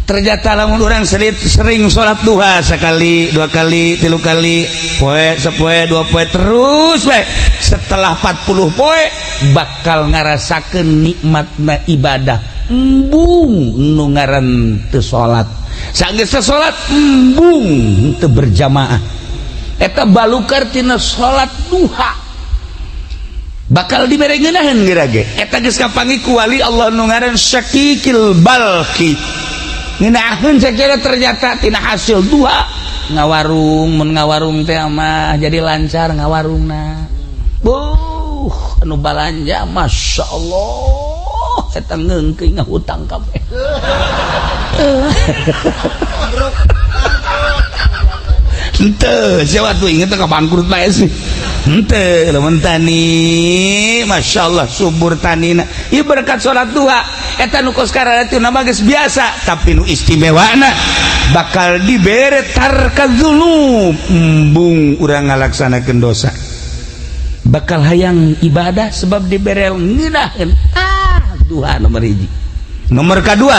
Ternyata lamun orang sering, sering salat duha, sekali, dua kali, tilu kali, poe sepoe, dua poe, terus bae, setelah 40 poe bakal ngarasakeun nikmatna ibadah. Embung nu ngaran teu salat, sanggeus salat embung teu berjamaah. Eta balukar tina salat duha bakal dibere ngeunaheun geura ge. Eta geus kapanggih ku wali Allah nu ngaran Syakikil Balki. Ngeunaheun sacara ternyata tina hasil duha ngawarung, mun ngawarung teh mah jadi lancar ngawarungna. Buh, anu balanja masya Allah, eta ngeungkeun ngahutang kabeh. Henteu, siapa tuh inget ka bangkrut bae sih. Henteu, lamun tani, masya Allah subur tanina. Ieu berkat salat duha. Eta nu kos kararitu nama geus biasa, tapi nu istimewana bakal dibere tarka dzunub, embung urang ngalaksanakeun dosa. Bakal hayang ibadah sebab dibere ngeunaheun. Ah, duha nomor hiji. Nomor kedua,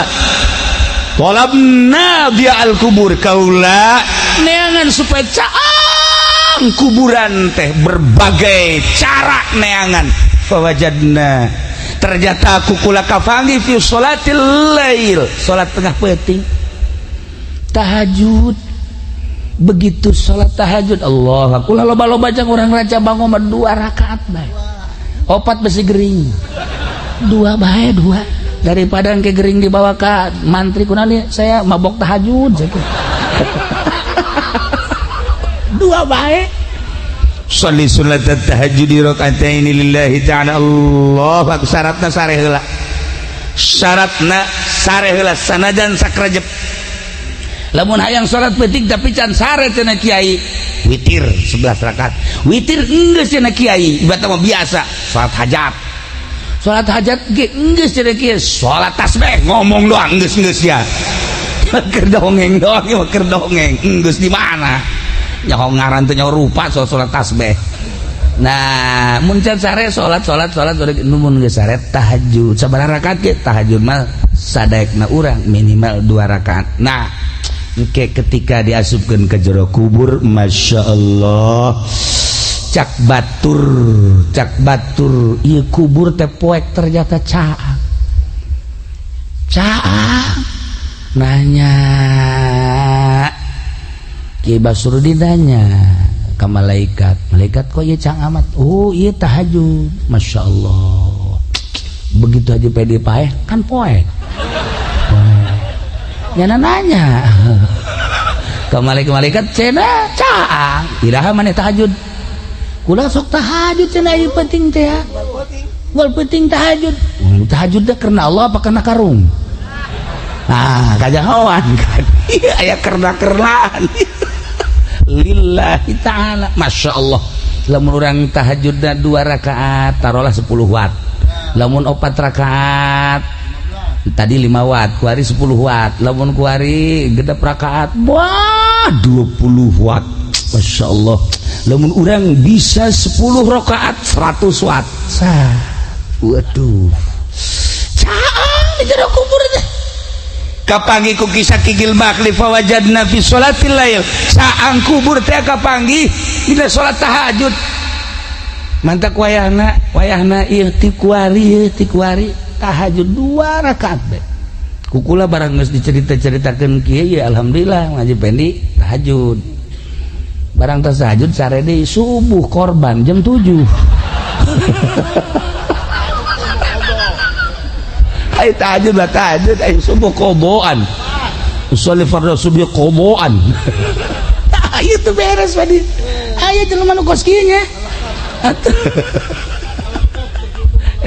tolabna dia al kubur, kaula neangan supaya caang kuburan teh berbagai cara neangan. Fawajadna, ternyata aku kula kapanggih fi sholatil lail, salat tengah peuting, tahajud. Begitu salat tahajud, Allah, kula loba-loba jang urang Ranca Bango mah dua rakaat bae, opat besi gering, dua bae, dua, daripada ke gering dibawa ke mantri kunani saya mabok tahajud saya. Dua bae. Sholli sunat tahajud rakaataini lillahi ta'ala. Allah akbar. Syaratna sare heula, syaratna sare heula, sanajan sakrejep. Lamun hayang salat peuting tapi can sare cenah kiai, witir 11 rakaat. Witir enggeus cenah kiai, ibarat mah biasa salat hajat. Salat hajat ge enggeus cenah kiai, salat tasbih ngomong doang enggeus-enggeus ya. Keur dongeng doang, ieu keur dongeng. Enggeus di mana? Nyaho ngaran teh nyaho rupa soal salat tasbih. Nah, mun can sare salat salat salat mun geus sare tahajud. Sabaraha rakaat ge tahajud mah sadaekna urang minimal 2 rakaat. Nah, engke ketika diasupkeun ke jero kubur, Masya Allah, cak batur ieu kubur teh poek ternyata caang caang. Nanya Ki Basrudin, nanya ke malaikat, malaikat kok ieu caang amat? Oh, ieu tahajud. Masya Allah, begitu aja pede paeh kan poek nyana nanya ke malaikat-malaikat cenah caang, iraha maneh tahajud? Kula sok tahajud cenah ieu penting teh ya. Wal penting tahajud. Tahajud teh karena Allah apa karena karung? Ah, kajahoan kan. Iya aya kerna-kernaan. Lillahi ta'ala. Masya Allah. Lamun urang tahajudna 2 rakaat taruhlah 10 watt. Lamun 4 rakaat tadi 5 watt, kuari 10 watt. Lamun kuari genep rakaat, wah 20 watt. Masya Allah. Lamun urang bisa 10 rakaat 100 watt. Sah. Waduh. Caang di jero kubur teh. Kapanggih ku kisah Kikil Bakli fawajadna fi sholatil lail. Saang kubur teh kapanggih dina salat tahajud. Mantak wayahna wayahna ieu ti kuari ieu ti kuari tahajud 2 rakaat be. Kukula barang geus dicerita-ceritakeun kieu ya alhamdulillah ngaji pendi tahajud. Barang tas tahajud sare deui subuh korban jam 7. Ayo tahajud lah tahajud, ayo subuh koboan. Usolli fardhu subuh koboan. Ayo tuh beres tadi. Ayo jelema nu kos kieu nya.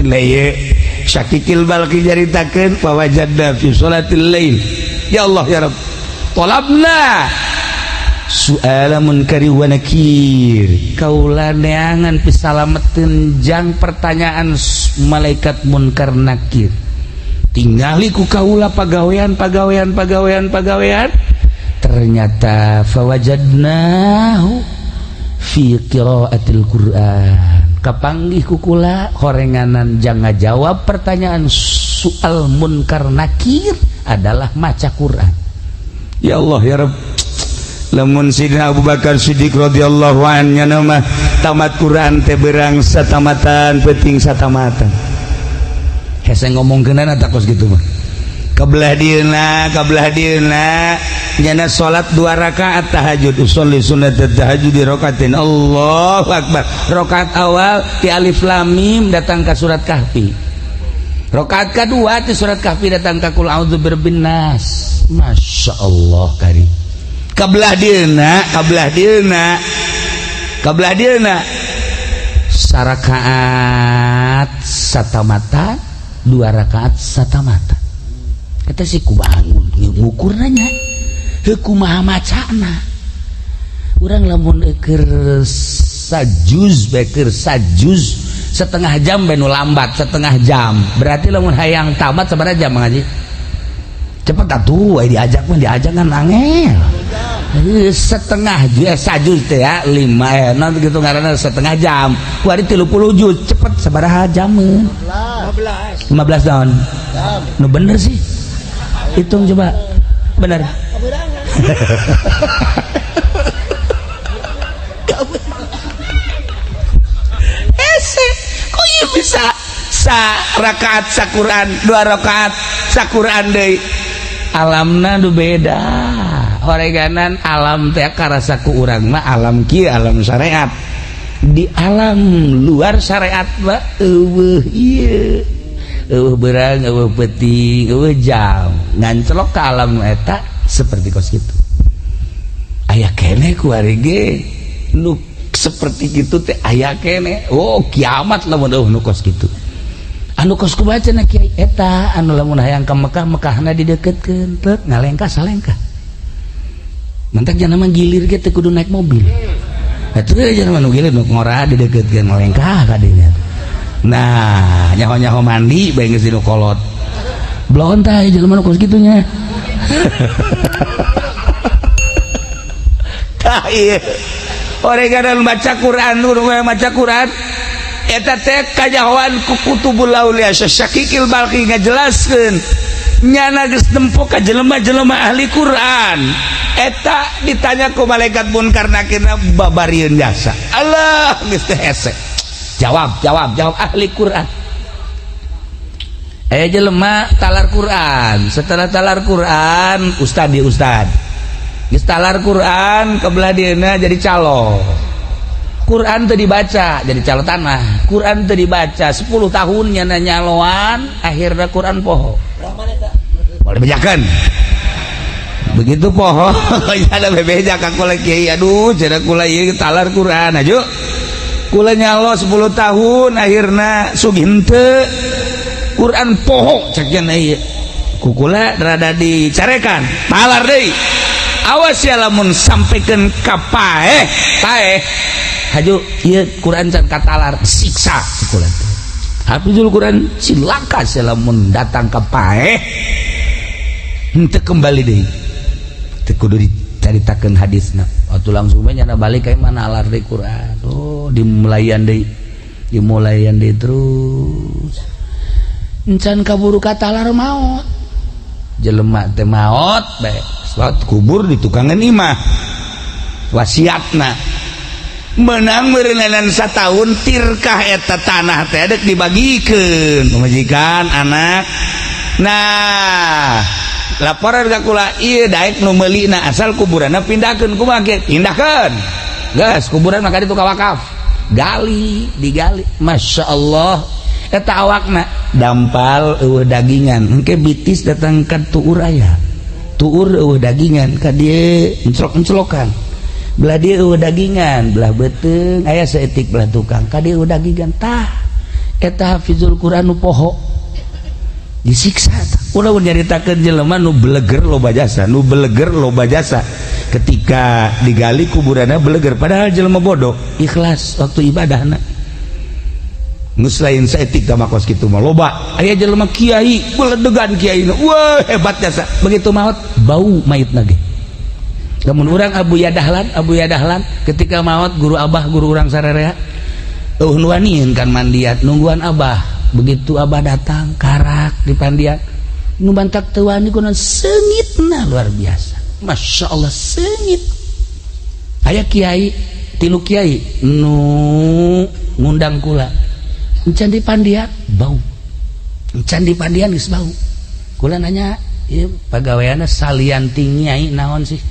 Lah ieu Syakikil Balki nyaritakeun fawajadna fi sholatil lail. Ya Allah ya Rabb. Talabna su'ala munkari wa nakir. Kaula neangan pisalameteun jang pertanyaan malaikat munkar nakir. Tingali ku kaula pagawean pagawean pagawean pagawean, ternyata fawajadnahu fi qiraatil Qur'an. Kapanggih ku kula horenganan jang ngajawab pertanyaan soal munkar nakir adalah maca Quran. Ya Allah ya Rabb. Lamun Sidina Abu Bakar Siddiq radhiyallahu anhu mah tamat Quran teh berang satamatan peuting satamatan. Hese ngomongkeunana tak kos gitu mah. Kabelah dieuna, kabelah dieuna nyana salat 2 rakaat tahajud, usolli sunnat tahajud di rakaatin. Allahu akbar. Rakaat awal ti alif lam mim datang ka surat Kahfi. Rakaat kedua ti surat Kahfi datang ka qul a'udzu birabbin nas. Masya Allah kari. Kabelah dieuna, kabelah dieuna. Kabelah dieuna sarakaat satamatan, 2 rakaat satamatan. Eta sih ku bangun ngukur nanya heuh kumaha macana. Urang lamun keur sajuz bae keur sajuz setengah jam bae nu lambat setengah jam. Berarti lamun hayang tamat sabaraha jam ngaji? Cepet atuh aya diajak mah diajak kan angel. Setengah sajuz teh ya 5 non gitu ngaranna setengah jam. Kuari 30 juz cepet sabaraha jameun? 15. 15 tahun. Nu bener sih. Hitung coba. Bener. Ese, kok ieu bisa sa rakaat sa Quran, 2 rakaat sa Quran deui. Alamna nu beda. Horeganan alam teh karasa ku urang mah alam kieu alam syariat. Di alam luar syariat mah eueuh ieu. Eueuh beurang, eueuh peuting, eueuh jam. Ngancelok ka alam eta seperti kos kitu. Aya keneh ku ari ge nu seperti kitu teh aya keneh. Oh, kiamat lamun eueuh nu kos kitu. Anu kos kumaha cenah kiai eta anu lamun hayang ka Mekah, Mekahna dideukeutkeun teu ngalengkah salengkah. Mantak jangan mah gilir ge teu kudu naik mobil. Atuh jangan mah gilir nu ngora dideukeutkeun ngalengkah ka dinya. Nah, nyaho-nyaho mandi bae geus dinu kolot. Blon tah jelema nu kos kitu nya. Tah ieu. Orang baca Quran, maca Quran eta teh kajahoan ku kutubul aulia Syakikil Balki ngajelaskeun nyana geus nempo ka jelema-jelema ahli Quran eta ditanya ku malaikat munkar nakirna babarieun jasa. Allah geus teh hese. Jawab, jawab, jawab ahli Quran. Aya jelema talar Quran, setelah talar Quran ustad di ustad. Geus talar Quran kebelah dieuna jadi calo. Quran teu dibaca jadi calo tanah. Quran teu dibaca 10 tahun nyana nyaloan akhirna Quran poho. Boleh bejakeun. Begitu poho ada bebeja ka kula kiai, aduh cenah kula ieu talar Quran aju. Kula nyalo 10 tahun akhirna sugih henteu. Quran poho cek cenah ieu. Ku kula rada dicarekan, talar deui. Awas ya lamun sampaikan ka paeh, paeh. Haju ieu Quran can katalar siksa kula teh. Hafizul Quran cilaka lamun datang ka paeh henteu kembali deui. Teu kudu dicaritakeun hadisna. Atuh langsung we nyana balik ka mana alar deui Quran. Oh, dimulayan deui. Dimulayan deui terus. Encan kaburu katalar maot. Jelema teh maot bae. Salat kubur di tukangan imah. Wasiatna menang meureunan satahun tirkah eta tanah teh dek dibagikeun pamajikan anak. Nah, laporan ka kula ieu daek nu meulina asal kuburanna pindahkeun kumaha ge? Pindahkeun. Geus kuburan maka ditu ka wakaf. Gali, digali. Masya Allah. Eta awakna dampal eueuh dagingan. Engke bitis datang ka tuur aya. Tuur eueuh dagingan ka dieu enclok-enclokan. Belah dieu eueuh dagingan, belah beuteung aya saeutik belah tukang ka dieu eueuh dagingan. Tah eta hafizul Quran nu poho disiksa tah. Ulah nyaritakeun jelema nu beleger loba jasa, nu beleger loba jasa. Ketika digali kuburanna beleger padahal jelema bodoh, ikhlas waktu ibadahna. Geus lain saeutik tah mah kos kitu mah loba. Aya jelema kiai beledegan kiai. Wah hebat jasa. Begitu maot bau mayitna ge. Lamun urang Abu Yadahlan, Abu Yadahlan ketika maot guru abah guru urang sararea eueuh nu wanian kan mandian nungguan abah. Begitu abah datang karak di pandian nu bantak teu wani kunaon seungitna luar biasa. Masya Allah seungit. Aya kiai tilu kiai nu ngundang kula. Encan di pandian bau. Encan di pandian geus bau. Kula nanya ieu pagaweanna salian ti nyai naon sih?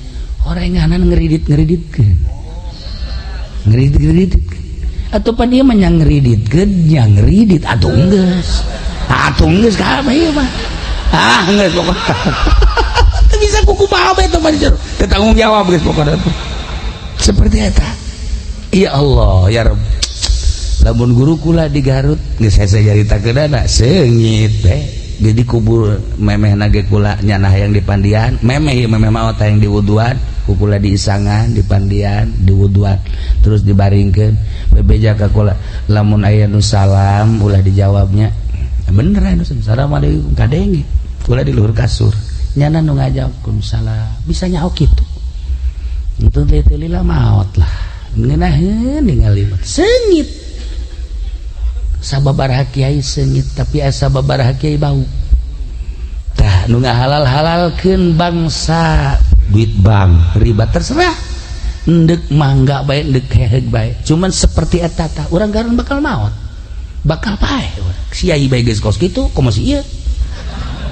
Orenganan ngeridit-ngeriditkeun. Ngeridit-ngeriditkeun. Atuh pan ieu mah nya ngeriditkeun, nya ngeridit atuh geus. Atuh geus kabeh ieu mah. Ah geus pokona. Teu bisa kukumaha bae teh mah jero. Teu tanggung jawab geus pokona. Seperti eta. Ya Allah ya Rabb. Lamun guru kula di Garut geus hese nyaritakeunana seungit teh. Jadi kubur memeh nage kula nyanah yang di pandian, memeh ieu memeh maot yang diwuduan, ku kula diisangan di pandian, diwuduan, terus dibaringkeun bebeja ka kula lamun aya nu salam ulah dijawabnya. Bener aya nu assalamualaikum kadenge. Kula di luhur kasur. Nyana nu ngajawab salam bisa nyaho kitu. Entu teh lila maot lah. Ngeunaheun ningali seungit. Sababaraha kiai seungit tapi asa sababaraha kiai bau. Tah nu ngahalal-halalkeun bangsa duit bank riba terserah. Endek mangga bae endek heheug bae. Cuman seperti eta tah urang garun bakal maot. Bakal paeh urang. Kiai bae geus kos kitu komo si ieu.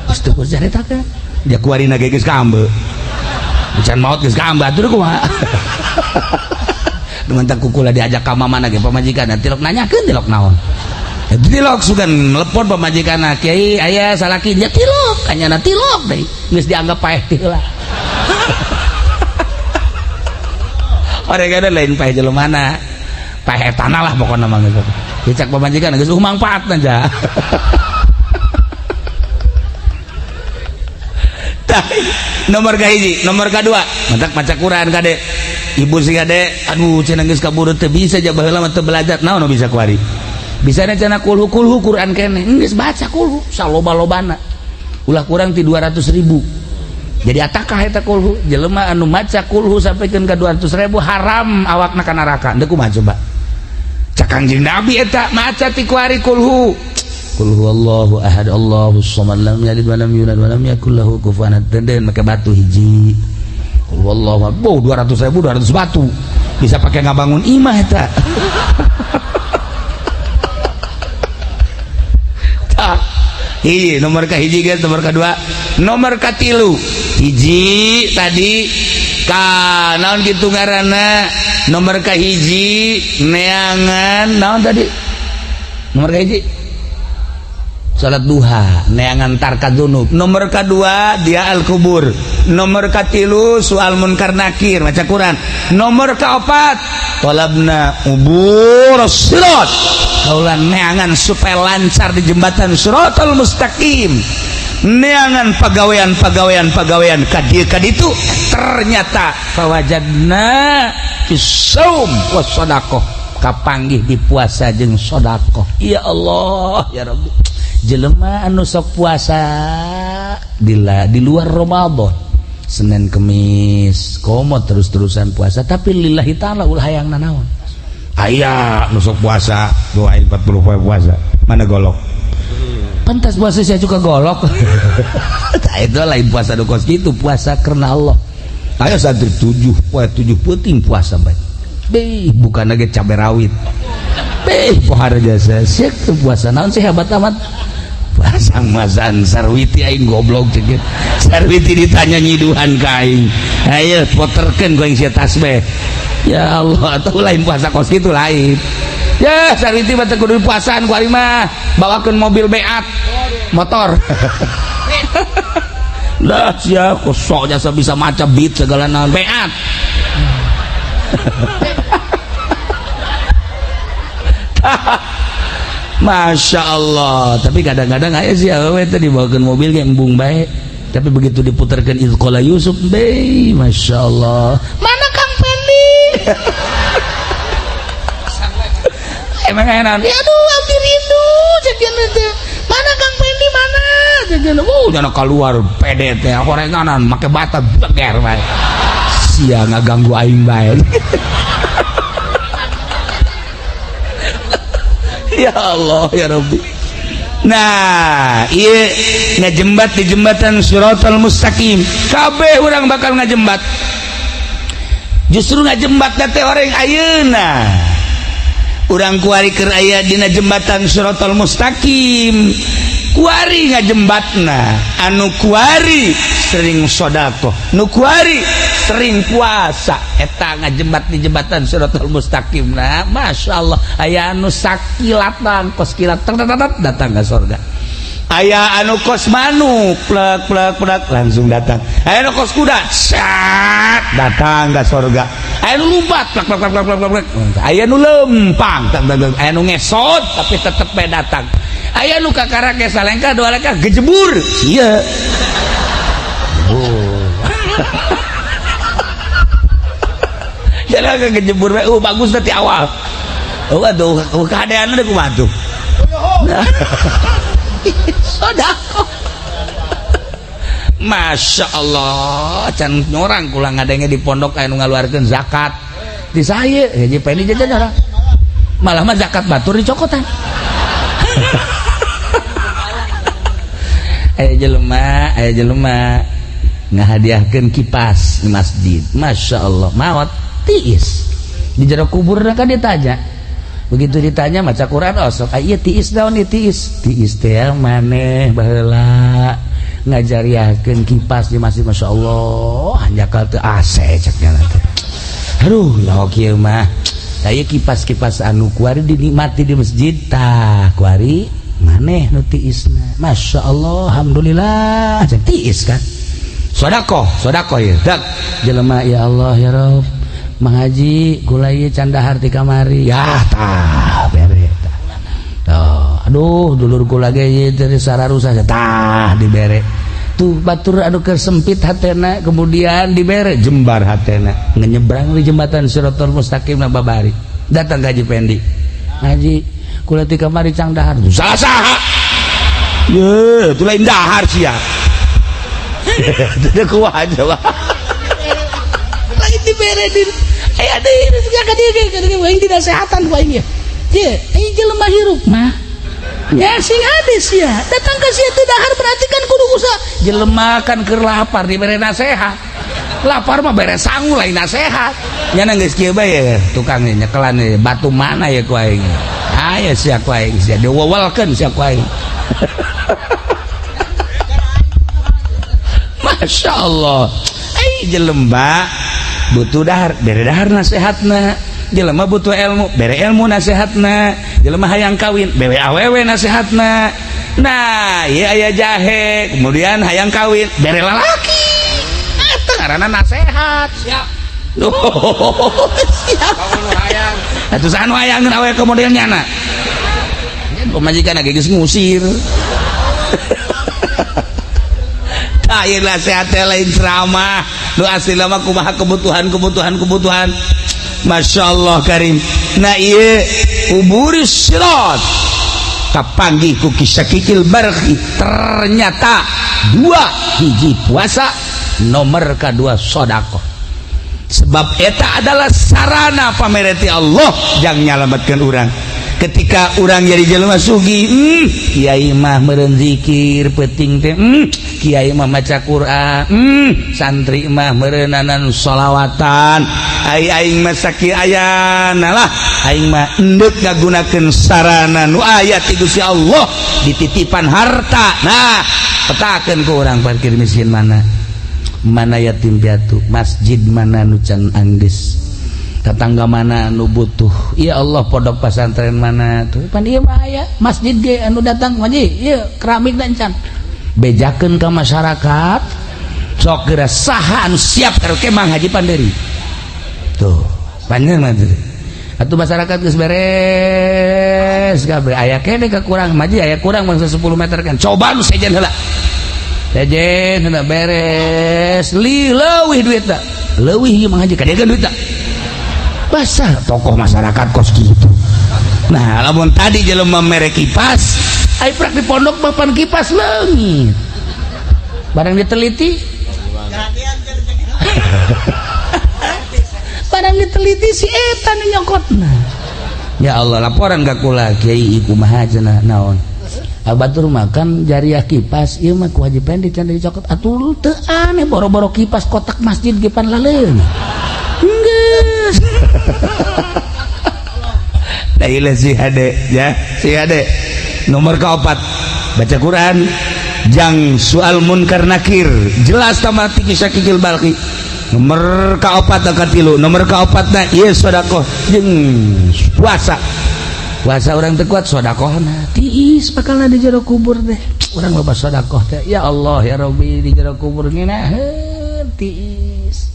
Geus teu kudu caritakeun. Dia kuarina ge geus kaambe. Can maot geus kaambe atuh kumaha. Dengan tak kukula diajak ka mamana ge pamajikan tilok nanyakeun tilok naon. Tilok sugan melepon pamajikan kiai aya salaki nya tilok kanyana tilok deui geus dianggap paeh teh heula. Orang lain paeh jelemana paeh tanah lah pokona mah geus. Dicak pamajikan geus mangfaatna ja. Tah Nomor kahiji, nomor kadua, matak maca Quran kade. Ibu sih kade, aduh cenah geus kaburu teu bisa ja baheula mah teu belajar. Naon nu bisa kuari? Bisa cenah kulhu kulhu Quran keneh. Geus baca kulhu saloba-lobana. Ulah kurang ti 200.000. Jadi atakah eta kulhu? Jelema anu maca kulhu sampaikan ka 200.000 haram awakna ka neraka. Deuk kumaha coba? Cak Kangjeng Nabi eta maca ti kuari kulhu. Qul huwallahu ahad Allahus samad lam yalid wa lam yulad wa lam yakul lahu kufuwan ahad. Den make batu hiji. Qul huwallahu ahad. Oh, 200.000 200 batu. Bisa pakai ngabangun imah eta. Tah. Hiji nomor ka hiji guys, nomor kedua, nomor katilu. Hiji tadi ka naon kitu ngaranna? Nomor ka hiji neangan naon tadi? Nomor ka hiji salat duha neangan tarka dzunub. Nomor kedua dia al kubur. Nomor katilu soal munkar nakir maca Quran. Nomor keempat talabna ubur sirat. Kaula neangan supaya lancar di jembatan siratal mustaqim. Neangan pagawean ka dieu ka ditu ternyata fawajadna fis saum was sadaqah kapanggih di puasa jeung sedekah. Ya Allah ya Rabbi. Jelema anu sok puasa di luar Ramadan Senin Kemis komo terus-terusan puasa tapi lillahi ta'ala ulah hayang nanaon. Aya nu sok puasa doain 40 poe puasa mana golok pantas puasa saya juga golok. Tah itu lain puasa nu kos kitu, puasa karena Allah. Ayo santri 7 poe 7 peuting puasa bae. Beh bukan lagi cabe rawit. Beh pohara jasa sieu puasa naon sih hebat amat. Pasang-masan Sarwiti aing goblok cek. Sarwiti ditanya nyiduhan ka aing. Ayo poterkeun ku aing sia tasbih. Ya Allah, atau lain puasa kos kitu lain. Ya Sarwiti mah teu kudu puasaan ku aing mah. Bawakeun mobil beat, motor. Lah sia kosok jasa bisa maca beat segala naon beat. Masya Allah, tapi kadang-kadang aya sih awewe teh dibawakeun mobil ge embung bae. Tapi begitu diputarkeun Izqala Yusuf, be, Masya Allah. Mana Kang Pendi? Emang aya naon? Ya aduh, abdi rindu ceuk teh. Mana Kang Pendi mana? Ceuk oh, jangan keluar pede teh horenganan make bata beger bae. Sia ngaganggu aing bae. Ya Allah ya Rabbi. Nah, iya ngajembat di jembatan Siratal Mustaqim. Kabeh urang bakal ngajembat. Justru ngajembat teh orang ayeuna. Urang kuari keur aya dina jembatan Siratal Mustaqim. Kuari ngajembatna, anu kuari sering sedekah, nu kuari sering puasa, eta ngajembat di jembatan Siratal Mustaqim. Nah, Masya Allah, aya anu sakilatan kos kilat datang ke surga. Aya anu kos manuk plek plek plek langsung datang. Aya anu kos kuda cat datang ke surga. Aya anu lompat plek plek plek plek plek. Aya anu lempang, aya anu ngesot tapi tetep bae datang. Aya nu kakara ge salengkah dua lengkah gejebur. Ieu. Oh. Jalan kejebur bae, oh bagus tadi awal. Oh aduh, keadaan udah kumaha tuh. Sedekah. Masya Allah, can nyorang kula ngadenge di pondok aya nu ngaluarkeun zakat. Di saya, hiji peni jajan orang. Malah mah zakat batur dicokotan. Aya jelema ngahadiahkeun kipas di masjid. Masya Allah, maot tiis. Di jero kuburna kan ditanya. Begitu ditanya maca Quran oh sok ieu tiis naon ieu tiis. Tiis teh maneh baheula ngajariahkeun kipas di masjid. Masya Allah, hanjakal teu AC cek nya teh. Aduh, lawa kieu mah. Tah ieu kipas-kipas anu kuari dinikmati di masjid tah kuari maneh nu tiisna. Masya Allah, alhamdulillah cek tiis kan. Sedekah, sedekah ieu. Dak jelema ya Allah ya Rabb. Mang Haji kula ieu can dahar ti kamari. Ya tah bere tah. Tuh, aduh dulur kula ge ieu teh sararusa tah dibere. Tuh batur anu sempit hatena, kemudian dibere jembar hatena, nyenyebrang di jembatan Siratal Mustaqim na babari. Datang ka Haji Pendi. "Haji, kula ti kamari can dahar." Salah saha? Ye, itu lain dahar sia. Itu kumaha coba? Lain dibere di aya deui ka dieu ka dieu aing dinasehatan ku aing ya. Ye, aing jelema hirup mah. Ya sing hade sia. Datang ka sia teu dahar berarti kan kudu usaha. Jelema kan keur lapar dibere nasehat. Lapar mah bere sangu, lain nasehat. Nya geus kieu bae ya, tukang nyekelan ya, batu mana ya ku aing. Aya sia ku aing sia diwewelkeun sia ku aing. Masya Allah. Ai jelema butuh dahar, bere dahar nasehatna. Jelema butuh ilmu, bere ilmu nasehatna. Jelema hayang kawin, bere awewe nasehatna. Nah, ieu aya jahe, kemudian hayang kawin, bere lalaki. Eta ngaranna nasehat. Siap. Oh, siap. Hayang. Atuh saha nu hayangeun awewe kemudian nyana? Pamajikan lagi geus ngusir. Tah ieu nasihat teh lain ceramah. Nu asli mah kumaha kebutuhan-kebutuhan kebutuhan. Masya Allah Karim. Nah ieu uburis sirat kapanggih ku kisah kikil barqi, ternyata dua hiji puasa, nomor kedua sodakoh, sebab eta adalah sarana pamereti Allah jang nyalamatkan urang. Ketika urang jadi jelema sugih, kiai mah meureun zikir peuting teh, kiai mah maca Quran, santri mah meureunanan sholawatan, ai aing mah sakieu ayana lah, aing mah endek ngagunakeun sarana nu aya ti Gusti Allah dititipan harta. Nah, petakeun ku urang parkir miskin mana, mana yatim piatu, masjid mana nu can anggeus, tetangga mana anu butuh, ya Allah, pondok pesantren mana tuh. Pan ieu mah aya masjid ge anu datang haji ieu keramik dan can bejakeun ka masyarakat. Sok geura saha anu siap karaoke Mang Haji Panderi tuh panjang mah tuh. Atuh masyarakat geus beres kabeh, aya keneh kekurang haji, aya kurang bangsa 10 meter kan, coba nu sejen heula, sejen heula beres li leuwih duitna, leuwih ieu Mang Haji kadegan duitna. Basah tokoh masyarakat kos gitu. Nah, lamun tadi jelema mere kipas, ai prak di pondok papan kipas leungit. Barang diteliti, barang diteliti si eta nu nyokotna. Ya Allah, laporan ka kula, "Kiai, kumaha cenah?" "Naon?" "Abatur makan jariah kipas ieu mah kewajiban di can dicokot." Atuh teu aneh, boro-boro kipas, kotak masjid ge pan laleung. Geus. Nah, si hade ya, si hade. Nomor keempat baca Quran jang soal munkar nakir, jelas tambah kisah kikil balki. Nomor keopat katilu, nomor keopatna ieu sedekah jeung puasa. Puasa orang teu kuat, sedekahna tiis bakalna di jero kubur teh. Urang loba sedekah teh, ya Allah ya Rabbi, di jero kubur ngeunaheun tiis.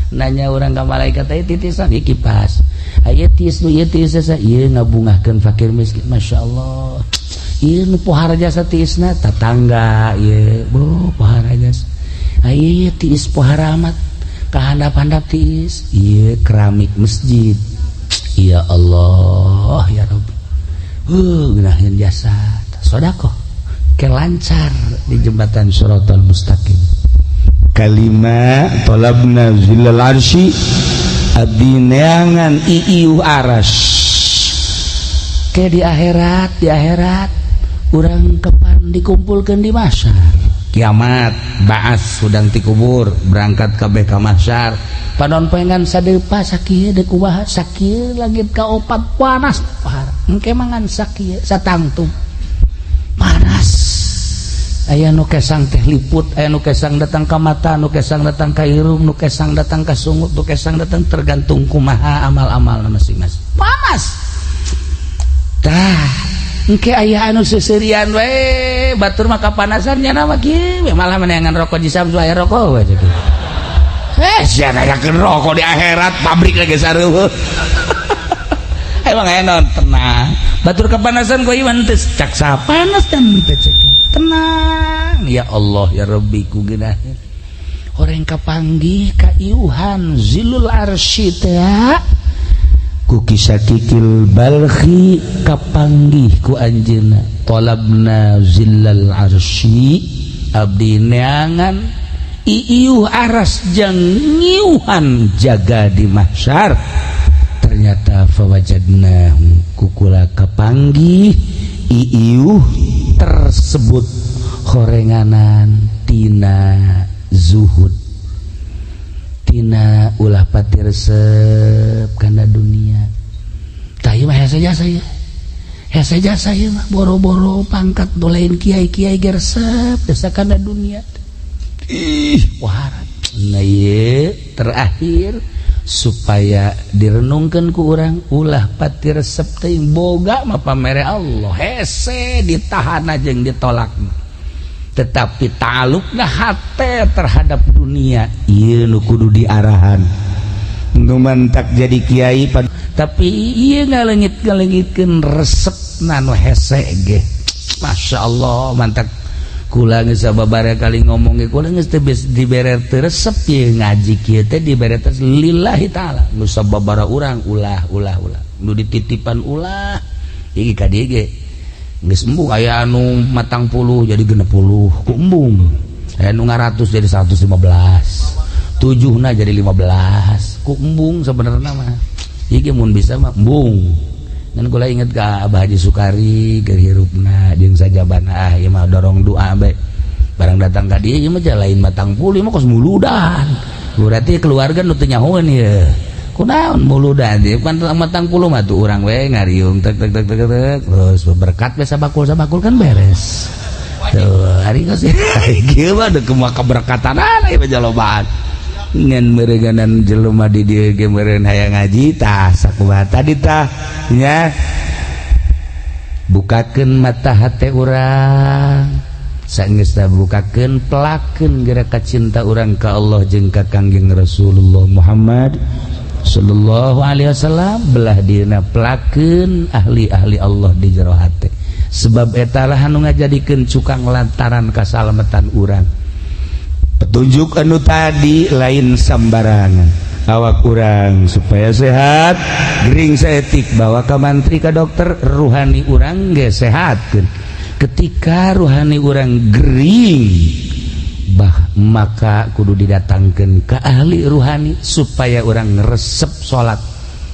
Nanya orang ka malaikat teh, titisan ieu kipas. Aya tiis nu ieu tiis ieu ngabungahkeun fakir miskin, masyaallah. Ieu nu pohara jasa tiisna tatangga ieu, bo pohara jasa. Aya tiis pohara amat kahandap-handap tiis ieu keramik masjid. Ya Allah ya Rabbi. Ngeunaheun jasa sedekah ke lancar di jembatan Siratal Mustaqim. Kalima talabna zillal arsy, abdi neangan iiu aras ke di akhirat. Di akhirat urang kapan dikumpulkan di mahsyar kiamat, baas hudang ti kubur berangkat kabeh ka mahsyar, panon poengan sadepa sakieu deuk kumaha, sakieu langit ka opat panas pohara engke mangan sakieu satangtung panas. Aya nu kesang teh liput, aya nu kesang datang ka mata, nu kesang datang ka irung, nu kesang datang ka sungut, nu kesang datang tergantung kumaha amal-amal masing-masing. Panas tah engke aya anu seuseurian we, batur mah kapanasan nya mah kieu malah meneangan rokok di Samsu, aya rokok we gitu. Sia nanyakeun rokok di akhirat, pabrik lagi sareueuh. Emang aya naon, tenang. Batur kepanasan kok ieu teu cak panas dan teu cek. Tenang. Urang, ya Allah ya Rabbi, ku geunah orang kapanggih ka iuhan zilul arsy teh ku Ki Syakikil Balkhi, kapanggih ku anjeunna. Talabna zillal arsy, abdi neangan iiuh aras jang ngiuhan jaga di mahsyar. Ternyata fawajadna, kukula kapanggih iiuh tersebut horenganan tina zuhud, tina ulah pati resep kana dunia. Tah, ieu mah hese jasa ieu, hese jasa ieu mah. Boro-boro pangkat lain, kiai-kiai ge resep jasa kana dunia. Ih, wah, nah, ieu terakhir supaya direnungkan ku urang, ulah pati resep teuing. Boga mah pamere Allah, hese ditahan jeung ditolak, tetapi talukna hate terhadap dunia ieu nu kudu diarahan. Nu mantak jadi kiai, tapi ieu ngalengit ngalengitkeun resepna nu hese ge, Masya Allah. Mantak kula geus sababaraha kali ngomong ge, kula geus teu dibere teu resep ieu ngaji kieu teh, dibere teh lillahi taala. Nu sababaraha urang ulah, ulah, ulah, nu dititipan ulah. Iki ka dieu ge geus embung, aya anu 40 jadi 60 ku embung, aya nu 100 jadi 115, tujuhna jadi 15 ku embung. Sebenarnya mah iki mun bisa mah embung. Ngan kula inget ka Abah Haji Sukari keur hirupna jeung sajabana. Ah, ieu mah dorong doa bae. Barang datang ka dieu, ieu mah lain 40, ieu mah kos muludan. Berarti keluarga nu teu nyahoeun ieu kunaon muludan ieu pan 40 mah tuh urang we ngariung tek tek tek tek tek, terus berkat we sabakul sabakul kan beres tuh. Hari geus kieu mah deuk kumaha keberkatan ieu mah jalobaan. Ngan meureunganan jelema di dieu ge meureun hayang ngaji. Tah, sakumaha tadi tah nya, bukakeun mata hate urang. Saenggeus bukakeun, pelakeun geura cinta urang ka Allah jeung ka Kangjeng Rasulullah Muhammad sallallahu alaihi wasallam. Belah dina pelakeun ahli-ahli Allah di jero hate, sebab etalah anu ngajadikeun cukang lantaran kasalamatan urang. Petunjuk anu tadi lain sambarangan. Awak urang supaya sehat, gering saeutik bawa ke mantri, ke dokter. Ruhani urang ge sehatkeun. Ketika ruhani urang gering bah, maka kudu didatangkan ke ahli ruhani supaya orang resep salat.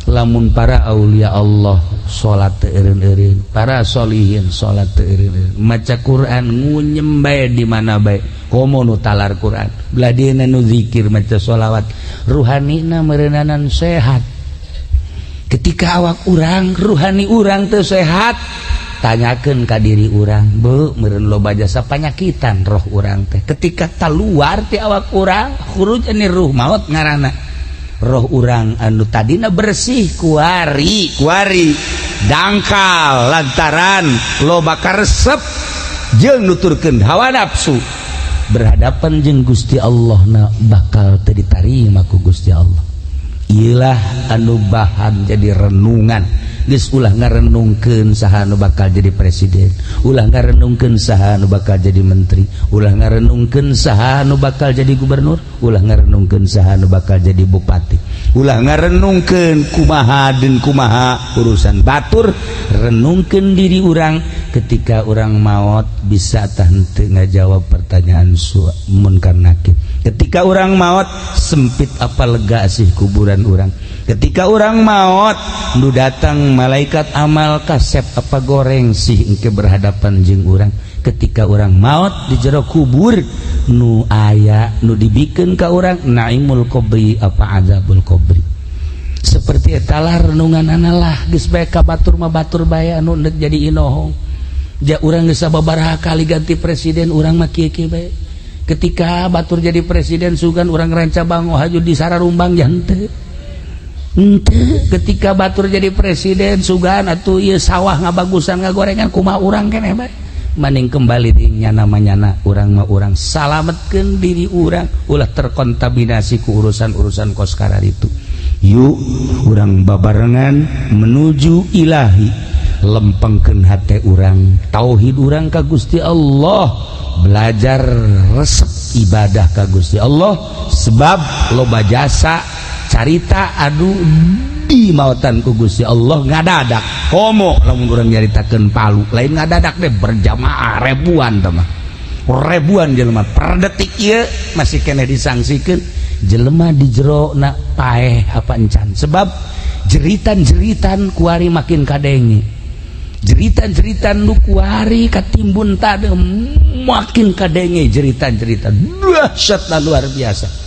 Lamun para aulia Allah salat teu eureun-eureun, para solihin salat teu eureun-eureun, maca Quran ngunyem bae di mana bae, komo nu talar Quran, belah dieuna nu zikir, maca sholawat, ruhanina meureunanan sehat. Ketika awak urang, ruhani urang teu sehat, tanyakeun ka diri urang, bu, meureun loba jasa panyakitan roh urang teh. Ketika keluar ti awak urang, khuruj ani ruh, maut ngaranna. Roh urang anu tadina bersih kuari kuari dangkal lantaran loba karesep jeung nuturkeun hawa nafsu, berhadapan jeung Gusti Allah na bakal teu ditarima ku Gusti Allah. Ilah anu bahan jadi renungan. Geus, ulah ngarenungkeun saha anu bakal jadi presiden, ulah ngarenungkeun saha anu bakal jadi menteri, ulah ngarenungkeun saha anu bakal jadi gubernur, ulah ngarenungkeun saha anu bakal jadi bupati, ulah ngarenungkeun kumaha dan kumaha urusan batur. Renungkeun diri urang. Ketika urang maut, bisa tah henteu ngajawab pertanyaan munkar nakir? Ketika urang maut, sempit apa lega sih kuburan urang? Ketika urang maut, nu datang malaikat amal kasep apa goreng sih engke berhadapan jeung urang? Ketika urang maut di jero kubur, nu aya nu dibikeun ka urang naimul qabri apa azabul qabri? Seperti etalah renungan analah. Geus bae ka batur mah, batur bae anu neuk jadi inohong. Ja urang geus sababaraha kali ganti presiden, urang mah kieu-kieu bae. Ketika batur jadi presiden, sugan urang ranca bango haju di Sararumbang jante. Henteu. Ketika batur jadi presiden, sugan atuh ieu sawah ngabagusan, ngagorengan, kumaha urang keneh bae. Maning kembali di nyana manyana, urang mah urang salametkeun diri urang, ulah terkontaminasi ku urusan-urusan kos itu. Yuk, urang babarengan menuju ilahi. Lempengkeun hate urang, tauhid urang ka Gusti Allah, belajar resep ibadah ka Gusti Allah, sebab loba jasa carita aduh di mautan ku Gusti Allah ngadadak. Komo lamun urang nyaritakeun Palu, lain ngadadak deh, berjamaah ribuan mah, ribuan jelema per detik ieu masih keneh disangsikeun jelema di jero na paeh apa encan, sebab jeritan-jeritan kuari makin kadenge, jeritan-jeritan nu kuari katimbun tadi makin kadenge, jeritan-jeritan dahsyat lah, luar biasa.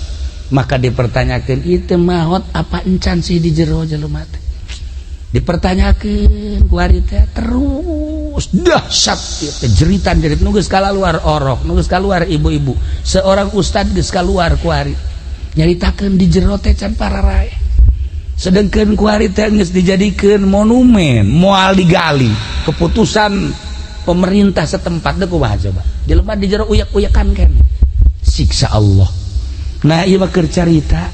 Maka dipertanyakan, itu maot apa encan sih di jero jelema teh? Dipertanyakan kuari teh terus dahsyat ieu jeritan jerit nu geus kaluar orok, nu geus kaluar ibu-ibu, seorang ustad geus kaluar kuari nyaritakeun di jero teh can pararae. Sedangkan kuari teh geus dijadikeun monumen, moal digali, keputusan pemerintah setempat deh. Kumaha coba jelema di jero uyak-uyakan keneh siksa Allah? Nah, ieu mah keur carita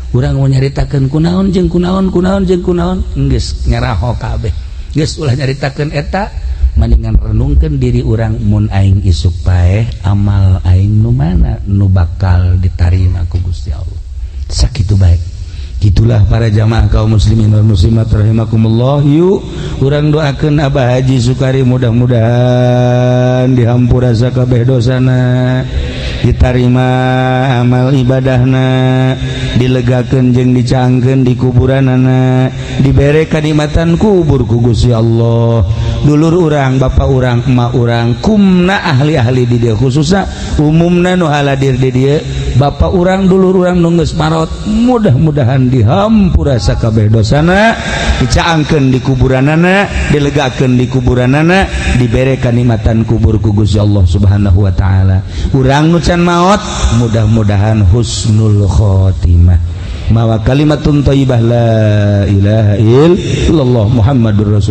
urang mau nyaritakeun kunaon jeung kunaon, kunaon jeung kunaon, geus ngeraho kabeh. Geus, ulah nyaritakeun eta, mendingan renungkeun diri urang, mun aing isuk paeh, amal aing nu mana nu bakal ditarima ku Gusti Allah? Sakitu baik. Gitulah para jamaah kaum muslimin wal muslimat rahimakumullah. Yuk, urang doakeun Abah Haji Sukari, mudah-mudahan dihampura sakabeh dosana, ditarima amal ibadahna, dilegakeun jeung dicaangkeun di kuburanana, dibere kanikmatan kubur ku Gusti Allah. Dulur urang, bapak urang, emak urang, kumna ahli-ahli di dieu, khususna umumna nu haladir di dieu, bapak urang, dulur urang nu geus marot, mudah-mudahan dihampura sakabeh dosana, dicaangkeun di kuburanana, dilegakeun di kuburanana, dibere kanikmatan kubur ku Gusti Allah Subhanahu wa taala. Urang nu can maot, mudah-mudahan husnul khotimah, mawa kalimatun thayyibah, la ilaha illallah Muhammadur Rasul.